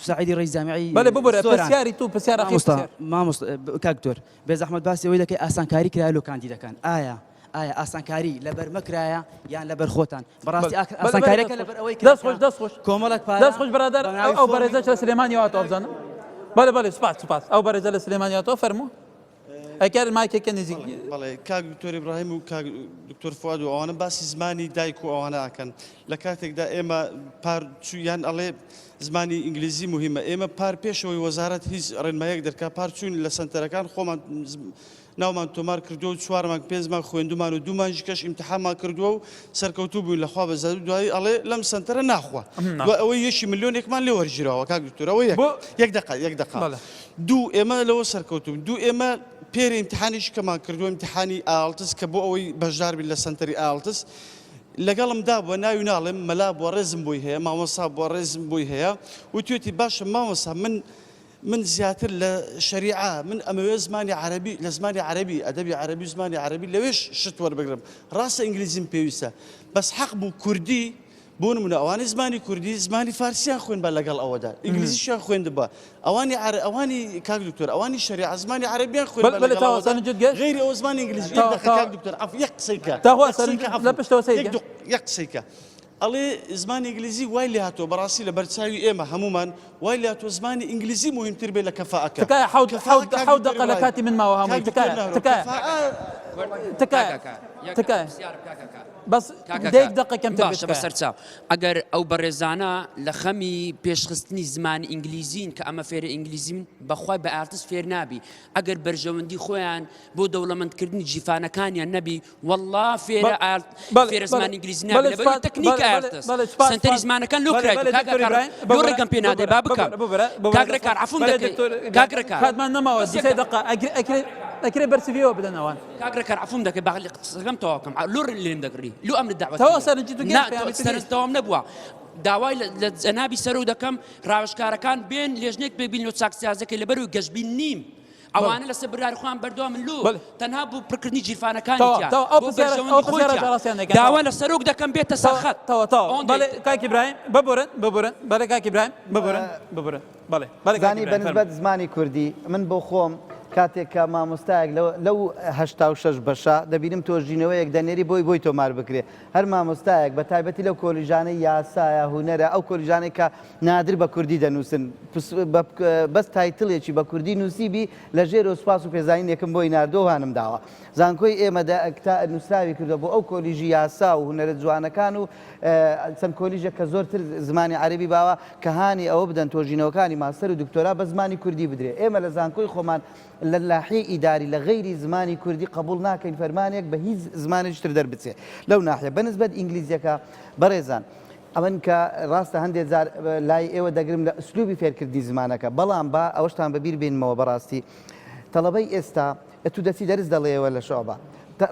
[SPEAKER 14] سعیدی ڕەئیس جامیعی
[SPEAKER 1] بەڵێ ببورە
[SPEAKER 14] زۆران
[SPEAKER 1] پرسیاری تو پرسیار ئەخیر
[SPEAKER 14] مامۆستا
[SPEAKER 1] پرسیار
[SPEAKER 14] مامۆستا کاک دکتۆر بێزەحمەت باسی ئەوەی دەکەی ئاسانکاری کرایە لۆ کاندیدەکان ئایا ئایا ئاسانکاری لەبەر مەکرایە یان لەبەر خۆتان بەڕاستی ئاسانکاریەکە لەبەر ئەوەی
[SPEAKER 1] دەست خۆش دەست خۆش
[SPEAKER 14] کۆمەڵێک پارە
[SPEAKER 1] دەست خۆش برادەر ئەو بەڕێزە لە سلێمانی هاتەوە بزانم بەڵێ بەڵێ سوپاس سوپاس ئەو بەڕێزە لە سلێمانی هاتەوە فەرموو ئەگەر مایکێکە نزیک
[SPEAKER 15] بەڵێ کاک دکتۆر ئیبراهیم و کاک دکتۆر فواد و ئەوانە باسی زمانی دایک و ئەوانە ئەکەن لە کاتێکدا ئێمە پار یان ئەڵێ زمانی ئینگلیزی مهمە ئێمە پار پێشەوەی وەزارەت هیچ ڕێنمایەک دەرکا پار چوین لە سەنتەرەکان خۆمان ناومان تۆمار کردووە و چوار مانگ پێنج مانگ خوێندومان و دوو مانگی کەش ئیمتحانمان کردووە و سەرکەوتوو بووین لە خوا بەزاد و دوایی ئەڵێ لەم سەنتەرە ناخوا دوای ئەوەی یەکی ملیۆنێکمان لێ وەرگیراوە کاک دکتۆر ئەوە یەک یەک دەقە یەک دەقە دوو ئێمە لەوە سەرکەوتووین دوو ئێمە پێرێ ئیمتحانێکی کەمان کردووە ئیمتحانی ئایڵتس کە بۆ ئەوەی بەشدار بین لە سەنتەری ئایڵتس لەگەڵم دابووە ناوی ناڵێم مەلا بووە ڕێزم بۆی هەیە مامۆستا بووە ڕێزم بۆی هەیە وتوێتی باشە مامۆستا من من زیاتر لە شەریعە من ئەمەوێ زمانی عەرەبی لە زمانی عەرەبی ئەدەبی عەرەبی و زمانی عەرەبی لەوێش شت وەربگرم ڕاستە ئینگلیزیم پێویستە بەس حەق بوو کوردی بۆ نمونە ئەوانی زمانی کوردی زمانی فارسیان خوێندبا لەگەڵ ئەوەدا ئینگلیزیشیان خوێندبا ئەوانی عەرە ئەوانی کاک دکتۆر ئەوانی شەریعە زمانی عەرەبیان خوێندبا
[SPEAKER 1] بەلێ
[SPEAKER 15] لەگەڵ
[SPEAKER 1] تاوە
[SPEAKER 15] ئەوەدا
[SPEAKER 1] سەرنجت گەشت
[SPEAKER 15] غەیری ئەوە زمانی ئینگلیزی یەک
[SPEAKER 1] تاوە
[SPEAKER 15] دەقە
[SPEAKER 1] تاوە
[SPEAKER 15] کاک دکتۆر عەفو یەک قسەی کە
[SPEAKER 1] تاوە
[SPEAKER 15] یەک قسەی
[SPEAKER 1] سەرنجت
[SPEAKER 15] کە
[SPEAKER 1] لە
[SPEAKER 15] عەفو
[SPEAKER 1] پشتەوە سەیر
[SPEAKER 15] یەک
[SPEAKER 1] کە
[SPEAKER 15] دوق یەک قسەی کە ئەڵێ زمانی ئینگلیزی وای لێهاتووە بەڕاستی لەبەر چاوی ئێمە هەموومان وای لێهاتووە زمانی ئینگلیزی موهیمتر بێ لە کەفائەکە.
[SPEAKER 1] تکایە حەوت
[SPEAKER 15] کەفائە
[SPEAKER 1] حەوت
[SPEAKER 15] کاک
[SPEAKER 1] حەوت
[SPEAKER 15] دکتۆر
[SPEAKER 1] دەقە لە
[SPEAKER 15] ئیبراهیم
[SPEAKER 1] کاتی من ماوە هەمووی
[SPEAKER 15] کاک دکتۆر
[SPEAKER 1] تکایە
[SPEAKER 15] نەهرۆ
[SPEAKER 1] تکایە
[SPEAKER 15] کەفائە
[SPEAKER 1] تکایە
[SPEAKER 16] کاکە یەک
[SPEAKER 1] تکایە
[SPEAKER 16] پرسیارم کاکە کا
[SPEAKER 1] بەس
[SPEAKER 16] کاکە
[SPEAKER 1] دەیەک
[SPEAKER 16] کا
[SPEAKER 1] دەقە کەمتر بێ
[SPEAKER 16] باشە
[SPEAKER 1] تکایە
[SPEAKER 16] بەسەرچاو ئەگەر ئەو بەڕێزانە لە خەمی پێشخستنی زمانی ئینگلیزین کە ئەمە فێرە ئینگلیزین بەخوای بە ئایڵتس فێر نابی ئەگەر بەرژەوەندی خۆیان بۆ دەوڵەمەندکردنی جیفانەکانیان نەبی وەڵا فێرە ئایڵ فێرە زمانی ئینگلیزی نابی لەبەر تەکنیک ئایڵتس سەنتەری زمانەکان لۆ کرایت کاک ڕێکار لۆ ڕێگەم پێ نادەی با بکەم کاک ڕێکار عەفوم دەکەی کاک ڕێکار
[SPEAKER 1] کاتمان نەماوە دوو سێ دەقە ئەکرێ ئەکرێ ئەکرێ بەرسڤیەوە بدەن ئەوان
[SPEAKER 16] کاک ڕێکار عەفوم دەکەی با قسەکەم تەواو کەم لۆ لێم دەگری لۆ ئەمرت دەعوەت
[SPEAKER 1] تەواو سەرنجی تو
[SPEAKER 16] نا
[SPEAKER 1] گەشت پەیامی تو
[SPEAKER 16] سەرنج
[SPEAKER 1] گەشت
[SPEAKER 16] تەواو نەبووە داوای لە جەنابی سەرۆک دەکەم ڕاوێژکارەکان بێن لێژنێک پێک بین لۆ چاکسازەکەی لەبەرەوەی گەشبین نیم ئەوانە لەسەر بڕیاری خۆیان بەردەوامن لۆ تەنها بۆ پڕکردنی گیرفانەکانی تیا بۆ بەرژەوەندی خۆی تیا داوا لە سەرۆک دەکەم بێتە سەر خەت
[SPEAKER 1] بەڵێ کاک ئیبراهیم ببورن ببورن بەڵێ کاک ئیبراهیم ببورن ببورن بەڵێ بەڵێ
[SPEAKER 2] زانی بەنسبەت زمانی کوردی من بۆ خۆم کاتێک کە مامۆستایەک لەو 86 بەشە دەبینم تۆژینەوەیەک دەنێری بۆی بۆی تۆمار بکرێ هەر مامۆستایەک بە تایبەتی لەو کۆلیژانەی یاسایە هونەرە ئەو کۆلیژانەی کە نادر بە کوردی دەنووسن بەس title ێکی بە کوردی نووسیبی لە ژێرەوە سوپاس و پێزانینێکم بۆی ناردووە و هانم داوە. زانکۆی ئێمە نووسراوی کردووە بۆ ئەو کۆلیژی یاسا و هونەرە جوانەکان و چەند کۆلیژێک کە زۆرتر زمانی عەرەبی باوە کە هانی ئەوە بدەن تۆژینەوەکانی ماستەر و دکتۆرا بە زمانی کوردی بدرێ. ئێمە لە زانکۆی خۆمان لە ناحیەی ئیداری لە غەیری زمانی کوردی قەبووڵ ناکەین فەرمانێک بە هیچ زمانێکی تر دەربچێ لەو ناحیە. بە نسبەت ئینگلیزیەکە بەڕێزان ئەمن کە ڕاستە هەندێ جار لای ئێوە دەگرم لە ئسلوبی فێرکردنی زمانەکە بەڵام با ئەوەشتان بەبیر بێنمەوە بەڕاستی تەڵەبەی ئێستا ئەتوو دەچی دەرس دەڵێیەوە لە شعبە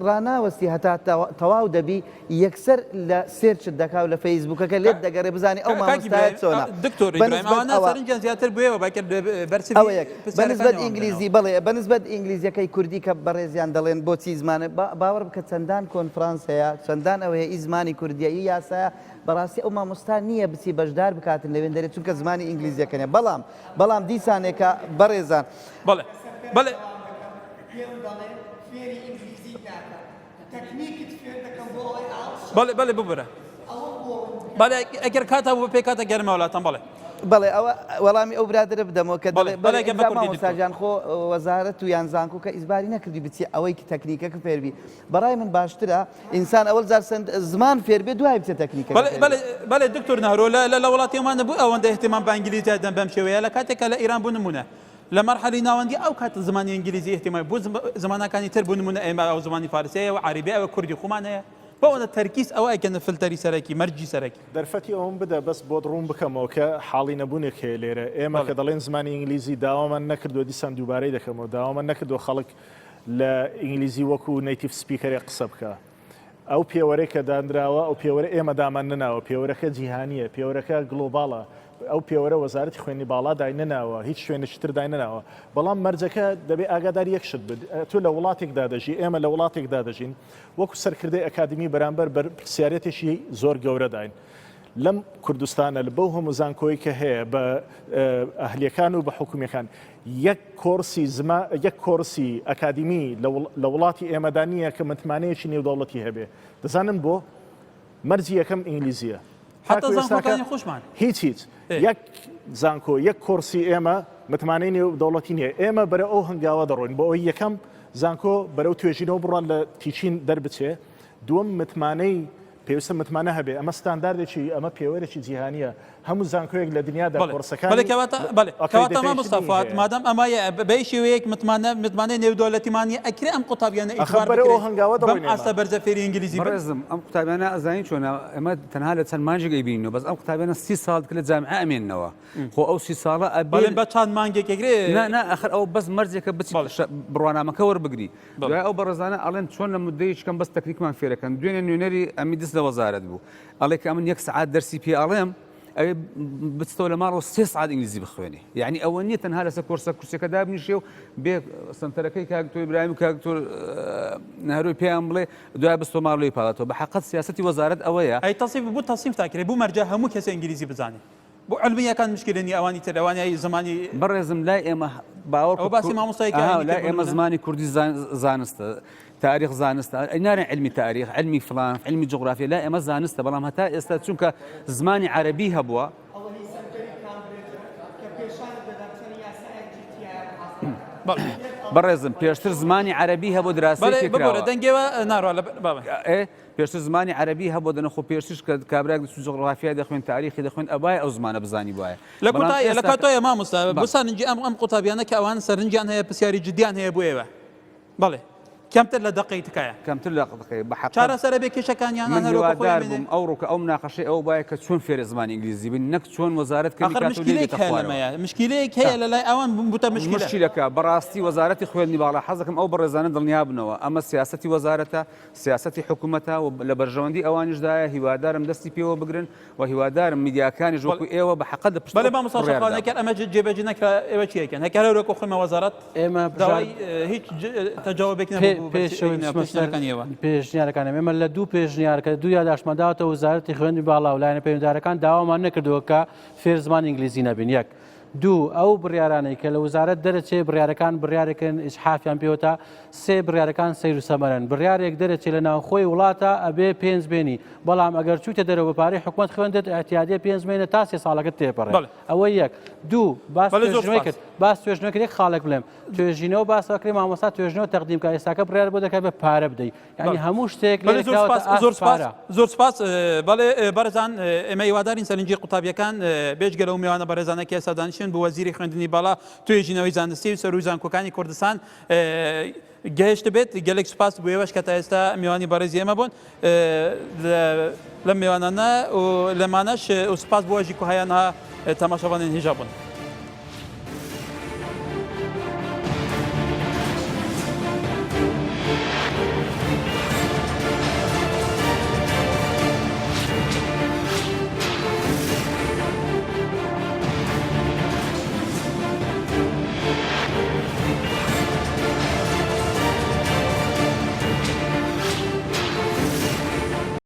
[SPEAKER 2] ڕاناوەستی هەتا تەواو دەبی یەکسەر لە search ت دەکا و لە فەیسبوکەکە لێت دەگەڕێ بزانی ئەو مامۆستایە چۆنە
[SPEAKER 1] دکتۆر ئیبراهیم ئەوانە سەرنجیان زیاتر بوویەوە با کرد بەرسڤی
[SPEAKER 2] ئەوە یەک
[SPEAKER 1] پرسیارەکانی
[SPEAKER 2] بەنسبەت
[SPEAKER 1] وەڵام
[SPEAKER 2] ئینگلیزی
[SPEAKER 1] بدەنەوە.
[SPEAKER 2] بەڵێ بەنسبەت ئینگلیزیەکەی کوردی کە بەڕێزیان دەڵێن بۆچی زمانە باوەڕ بکە چەندان کۆنفرانس هەیە چەندان ئەوە هەیە ئی زمانی کوردیە ئی یاسایە بەڕاستی ئەو مامۆستا نییە بچی بەشدار بکاتن لەوێندەرێ چونکە زمانی ئینگلیزیەکە نیە بەڵام بەڵام دیسانێکە بەڕێزان
[SPEAKER 1] بەڵێ بەڵێ
[SPEAKER 7] پێم دەڵێ فێری ئینگلیزیت ناکەم تەکنیکت فێر دەکەم بۆ ئەوەی ئاڵ
[SPEAKER 1] بەڵێ بەڵێ ببورە بەڵێ ئەگەر کات هەبوو پێ کاتە گەرمە وڵاتان بەڵێ.
[SPEAKER 2] بەڵێ ئەوە وەڵامی ئەو برادەرە بدەمەوە کە دەڵێ بەڵێ ئینجا مامۆستا گیان خۆ وەزارەت و یان زانکۆکە ئیجباری نەکردی بچی ئەوەی کە تەکنیکەکە فێربی بەڕای من باشترە ئینسان ئەوەل جار سند زمان فێر بێ دوای بچێ تەکنیکەکە
[SPEAKER 1] بەڵێ
[SPEAKER 2] فێر
[SPEAKER 1] بەڵێ
[SPEAKER 2] بێ.
[SPEAKER 1] بەڵێ دکتۆر نەهرۆ لە لە لە وڵاتی ئەمان نەبوو ئەوەندە ئیهتیمام بە ئینگلیزی دەن بەم شێوەیە لە کاتێکا لە ئیران بۆ نموونە لە مەرحەلی ناوەندی ئەو کات زمانی ئینگلیزی ئیهتیمام بۆ زمانەکانی تر بۆ نموونە ئێمە ئەو زمانی فارسی هەیە و عەرەبی ئەوە کوردی خۆمان هەیە بۆ ئەوەندە تەرکیز ئەوە ئەیکەنە فلتەری سەرەکی مەرجی سەرەکی.
[SPEAKER 4] دەرفەتی ئەوەم بدە بەس بۆت ڕوون بکەمەوە کە حاڵی نەبوونێک هەیە لێرە ئێمە کە دەڵێن زمانی ئینگلیزی داوامان نەکردووە دیسان دووبارەی دەکەمەوە داوامان نەکردووە خەڵک لە ئینگلیزی وەکو native speaker ێک قسە بکە ئەو پێوەرەی کە دانراوە ئەو پێوەرە ئێمە دامان نەناوە پێوەرەکە جیهانیە پێوەرەکە global ە ئەو پێوەرە وەزارەتی خوێندنی باڵا داینەناوە هیچ شوێنێکی تر داینەناوە بەڵام مەرجەکە دەبێ ئاگاداری یەک شت بێت تۆ لە وڵاتێکدا دەژی ئێمە لە وڵاتێکدا دەژین وەکو سەرکردەی ئەکادیمی بەرامبەر بەرپرسیارێتێکی زۆر گەورەداین لەم کوردستانە لە بەو هەموو زانکۆی کە هەیە بە ئەهلیەکان و بە حکومیەکان یەک کۆرسی زما یەک کۆرسی ئەکادیمی لە وڵاتی ئێمەدا نییە کە متمانەیەکی نێودەوڵەتی هەبێ دەزانن بۆ مەرجی یەکەم ئینگلیزیە
[SPEAKER 1] حتا زانکۆکانی خۆشمان
[SPEAKER 4] هیچ هیچ یەک زانکۆ یەک کۆرسی ئێمە متمانەی نێو دەوڵەتی نییە ئێمە بەرە ئەو هەنگاوە دەڕۆین بۆ ئەوەی یەکەم زانکۆ بەرەو توێژینەوە بڕات لە teaching دەربچێ دووەم متمانەی پێویستە متمانە هەبێ ئەمە ستانداردێکی ئەمە پێوەرێکی جیهانیە هەموو زانکۆیەک لە دنیادا کۆرسەکانی
[SPEAKER 1] بەڵێ کەواتە بەڵێ کەواتە مامۆستا فواد مادام ئەمە بەی شێوەیەک متمانە متمانەی نێودەوڵەتیمان نییە ئەکرێ ئەم قوتابیانە ئیجبار
[SPEAKER 4] بکرێن هەنگاوە
[SPEAKER 1] بەم ئاستە بەرزە فێری ئینگلیزی بن؟
[SPEAKER 3] بەڕێزم ئەم قوتابیانە ئەزانی چۆنە ئێمە تەنها لە چەند مانگێک ئەیبینینەوە بەس ئەم قوتابیانە 30 ساڵ لە جامیعە ئەمێننەوە خۆ ئەو سی ساڵە ئەبێ
[SPEAKER 1] بەڵێ بە چەند مانگێک ئەکرێ
[SPEAKER 3] نا نا ئەخر ئەو بەس مەرجێکە بچی بڕوانامەکە وەربگری دوای ئەو بەڕێزانە ئەڵێن چۆن لە مدەیەکی کەم بەس تەکنیکمان فێرەکەن دوێنێ نوێنەری ئەمیدس لە وەزارەت بوو ئەڵێ کە ئەمن یەک سعات دەرسی پێ ئەڵێم ئەوێ بچتەوە لە ماڵەوە سێ سعات ئینگلیزی بخوێنێ یعنی ئەوە نییە تەنها لەسەر کۆرسە کورسەکە دابنیشێ و بێ سنتەرەکەی کاک دکتۆر ئیبراهیم و کاک دکتۆر نەهرۆی پێیان بڵێ دوای بستۆ ماڵ لێی پاڵێتەوە بە حەقەت سیاسەتی وەزارەت ئەوەیە
[SPEAKER 1] ئەی تەسیف بوو تەسیف تاکرێ بوو مەرجە هەموو کەسێ ئینگلیزی بزانێ بۆ علمیەکان مشکلە نیە ئەوانی تر ئەوانی زمانی
[SPEAKER 3] بەڕێزم لای ئێمە باوەڕ
[SPEAKER 1] ئەو باسی مامۆستایەکی
[SPEAKER 3] ئەها
[SPEAKER 1] ئاینی
[SPEAKER 3] لای
[SPEAKER 1] کرد بۆ
[SPEAKER 3] ئێمە
[SPEAKER 1] نمونە.
[SPEAKER 3] زمانی کوردی زانستە تاریخ زانستە ئەی نارێن علمی تاریخ علمی فلان علمی جوغرافیا لای ئێمە زانستە بەڵام هەتا ئێستا چونکە زمانی عەرەبی هەبووە
[SPEAKER 7] ئەوە هی سەنتەری کامبرێجە کە پێشانت دەدات چەند یاسایەکی تیایە محاسبە دەکات.
[SPEAKER 3] بەڕێزم پێشتر زمانی عەرەبی هەبوو دراسەی
[SPEAKER 1] بەڵێ
[SPEAKER 3] پێ
[SPEAKER 1] ببورە
[SPEAKER 3] کراوە
[SPEAKER 1] دەنگێوە ناڕوا لە بابە.
[SPEAKER 3] ئێ پێشتر زمانی عەرەبی هەبوو دەنا خۆ پێشتریش کە کابرایەک دەچوو جوغرافیای دەخوێند تاریخی دەخوێند ئەبایە ئەو زمانە بزانیبوایە
[SPEAKER 1] لە
[SPEAKER 3] بەڵام
[SPEAKER 1] کۆتاییە لە
[SPEAKER 3] ئێستا کە
[SPEAKER 1] کۆتاییە مامۆستا بۆ
[SPEAKER 3] بەڵێ.
[SPEAKER 1] سەرنجی ئەم ئەم قوتابیانە کە ئەوان سەرنجیان هەیە پرسیاری جدیان هەیە بۆ ئێوە بەڵێ کەمتر لە دەقەی تکایە.
[SPEAKER 3] کەمتر لە دەقەی بە حەقەت
[SPEAKER 1] چارەسەرە بێ کێشەکانیان
[SPEAKER 3] من
[SPEAKER 1] هەر وەکو خۆی
[SPEAKER 3] هیوادار
[SPEAKER 1] ئەمێنێ.
[SPEAKER 3] بووم ئەوڕۆ کە ئەو مناقەشەی ئەوە بایە کە چۆن فێرە زمانی ئینگلیزی بین نەک چۆن وەزارەت کەمی
[SPEAKER 1] ئاخر
[SPEAKER 3] کات و لێی
[SPEAKER 1] مشکیلەیەک
[SPEAKER 3] بێتە
[SPEAKER 1] هەیە
[SPEAKER 3] خوارەوە.
[SPEAKER 1] لەمەیە مشکیلەیەک هەیە لە لای ئەوان بووتە مشکیلە.
[SPEAKER 3] مشکیلەکە بەڕاستی وەزارەتی خوێندنی باڵا حەزەکەم ئەو بەڕێزانە دڵنیا بنەوە ئەمە سیاسەتی وەزارەتە سیاسەتی حکومەتە و لە بەرژەوەندی ئەوانیشدایە، هیوادارم دەستی پێوە بگرن و هیوادارم میدیاکانیش وەکو ئێوە بە حەقەت لە پشت
[SPEAKER 1] بەڵێ
[SPEAKER 3] ئەو
[SPEAKER 1] مامۆستا
[SPEAKER 3] بڕیارەدا
[SPEAKER 1] شاخەوان
[SPEAKER 3] بن.
[SPEAKER 1] ئەگەر ئەمە جێبەجێ نەکرا ئێوە چی ئەکەن؟ هەکە هەر وەکو خۆیمان وەزارەت
[SPEAKER 5] ئێمە
[SPEAKER 1] داوای
[SPEAKER 5] بژار
[SPEAKER 1] هیچ تەجاوبێک
[SPEAKER 5] پێ
[SPEAKER 1] نەبوو بۆ
[SPEAKER 5] پێشەوەی بچمە سەر
[SPEAKER 1] پێشنیارەکانی ئێوە.
[SPEAKER 5] پێشنیارەکانم ئێمە لە دوو پێشنیار کە دوو یاداشتمان داوەتە وەزارەتی خوێندنی باڵا و لایەنە پەیوەندیدارەکان داوامان نەکردووە کە فێر زمانی ئینگلیزی نەبین یەک دوو، ئەو بڕیارانەی کە لە وزارەت دەرەچێ بڕیارەکان بڕیارێکن ئیجحافیان پێوەتە، سێ، بڕیارەکان سەیر و سەمەرەن، بڕیارێک دەرەچێ لە ناوخۆی وڵاتە ئەبێ پێنج بێنی، بەڵام ئەگەر چوویتە دەرەوە بە پارەی حکومەت خوێندت ئیعتیادیە پێنج مێنە تا سێ ساڵەکەت تێپەڕێ.
[SPEAKER 1] بەڵێ.
[SPEAKER 5] ئەوە یەک. دوو، باس
[SPEAKER 1] بەڵێ زۆر
[SPEAKER 5] توێژینەوەی
[SPEAKER 1] سوپاس.
[SPEAKER 5] کرد، باس توێژینەوەی کرد یەک خاڵێک بڵێم، توێژینەوە باس ئەکرێ مامۆستا توێژینەوە تەقدیم کا ئێستاکە بڕیار بۆ دەکات بە پارە بدەی. یانی
[SPEAKER 1] بەڵێ.
[SPEAKER 5] هەموو شتێک
[SPEAKER 1] بەڵێ
[SPEAKER 5] لێرە
[SPEAKER 1] زۆر
[SPEAKER 5] کراوەتە
[SPEAKER 1] سپاس
[SPEAKER 5] ئاست
[SPEAKER 1] زۆر سپاس
[SPEAKER 5] پارە.
[SPEAKER 1] زۆر سپاس بەڵێ بەڕێزان ئێمە هیوادارین سەرنجی قوتابیەکان بێجگە لەو میوانە بەڕێزانە کە ئێستا دانیشتن بۆ وەزیری خوێندنی باڵا توێژینەوەی زانستی و سەرووی زانکۆکانی کوردستان گەیشت بێت گەلێک سپاس بۆ ئێوەش کە تا ئێستا میوانی بەڕێزی ئێمە بوون لەم میوانانە و لەمانەش و سپاس بۆ ئەژی کوهایانها تەماشاوانێن هێژا بوون.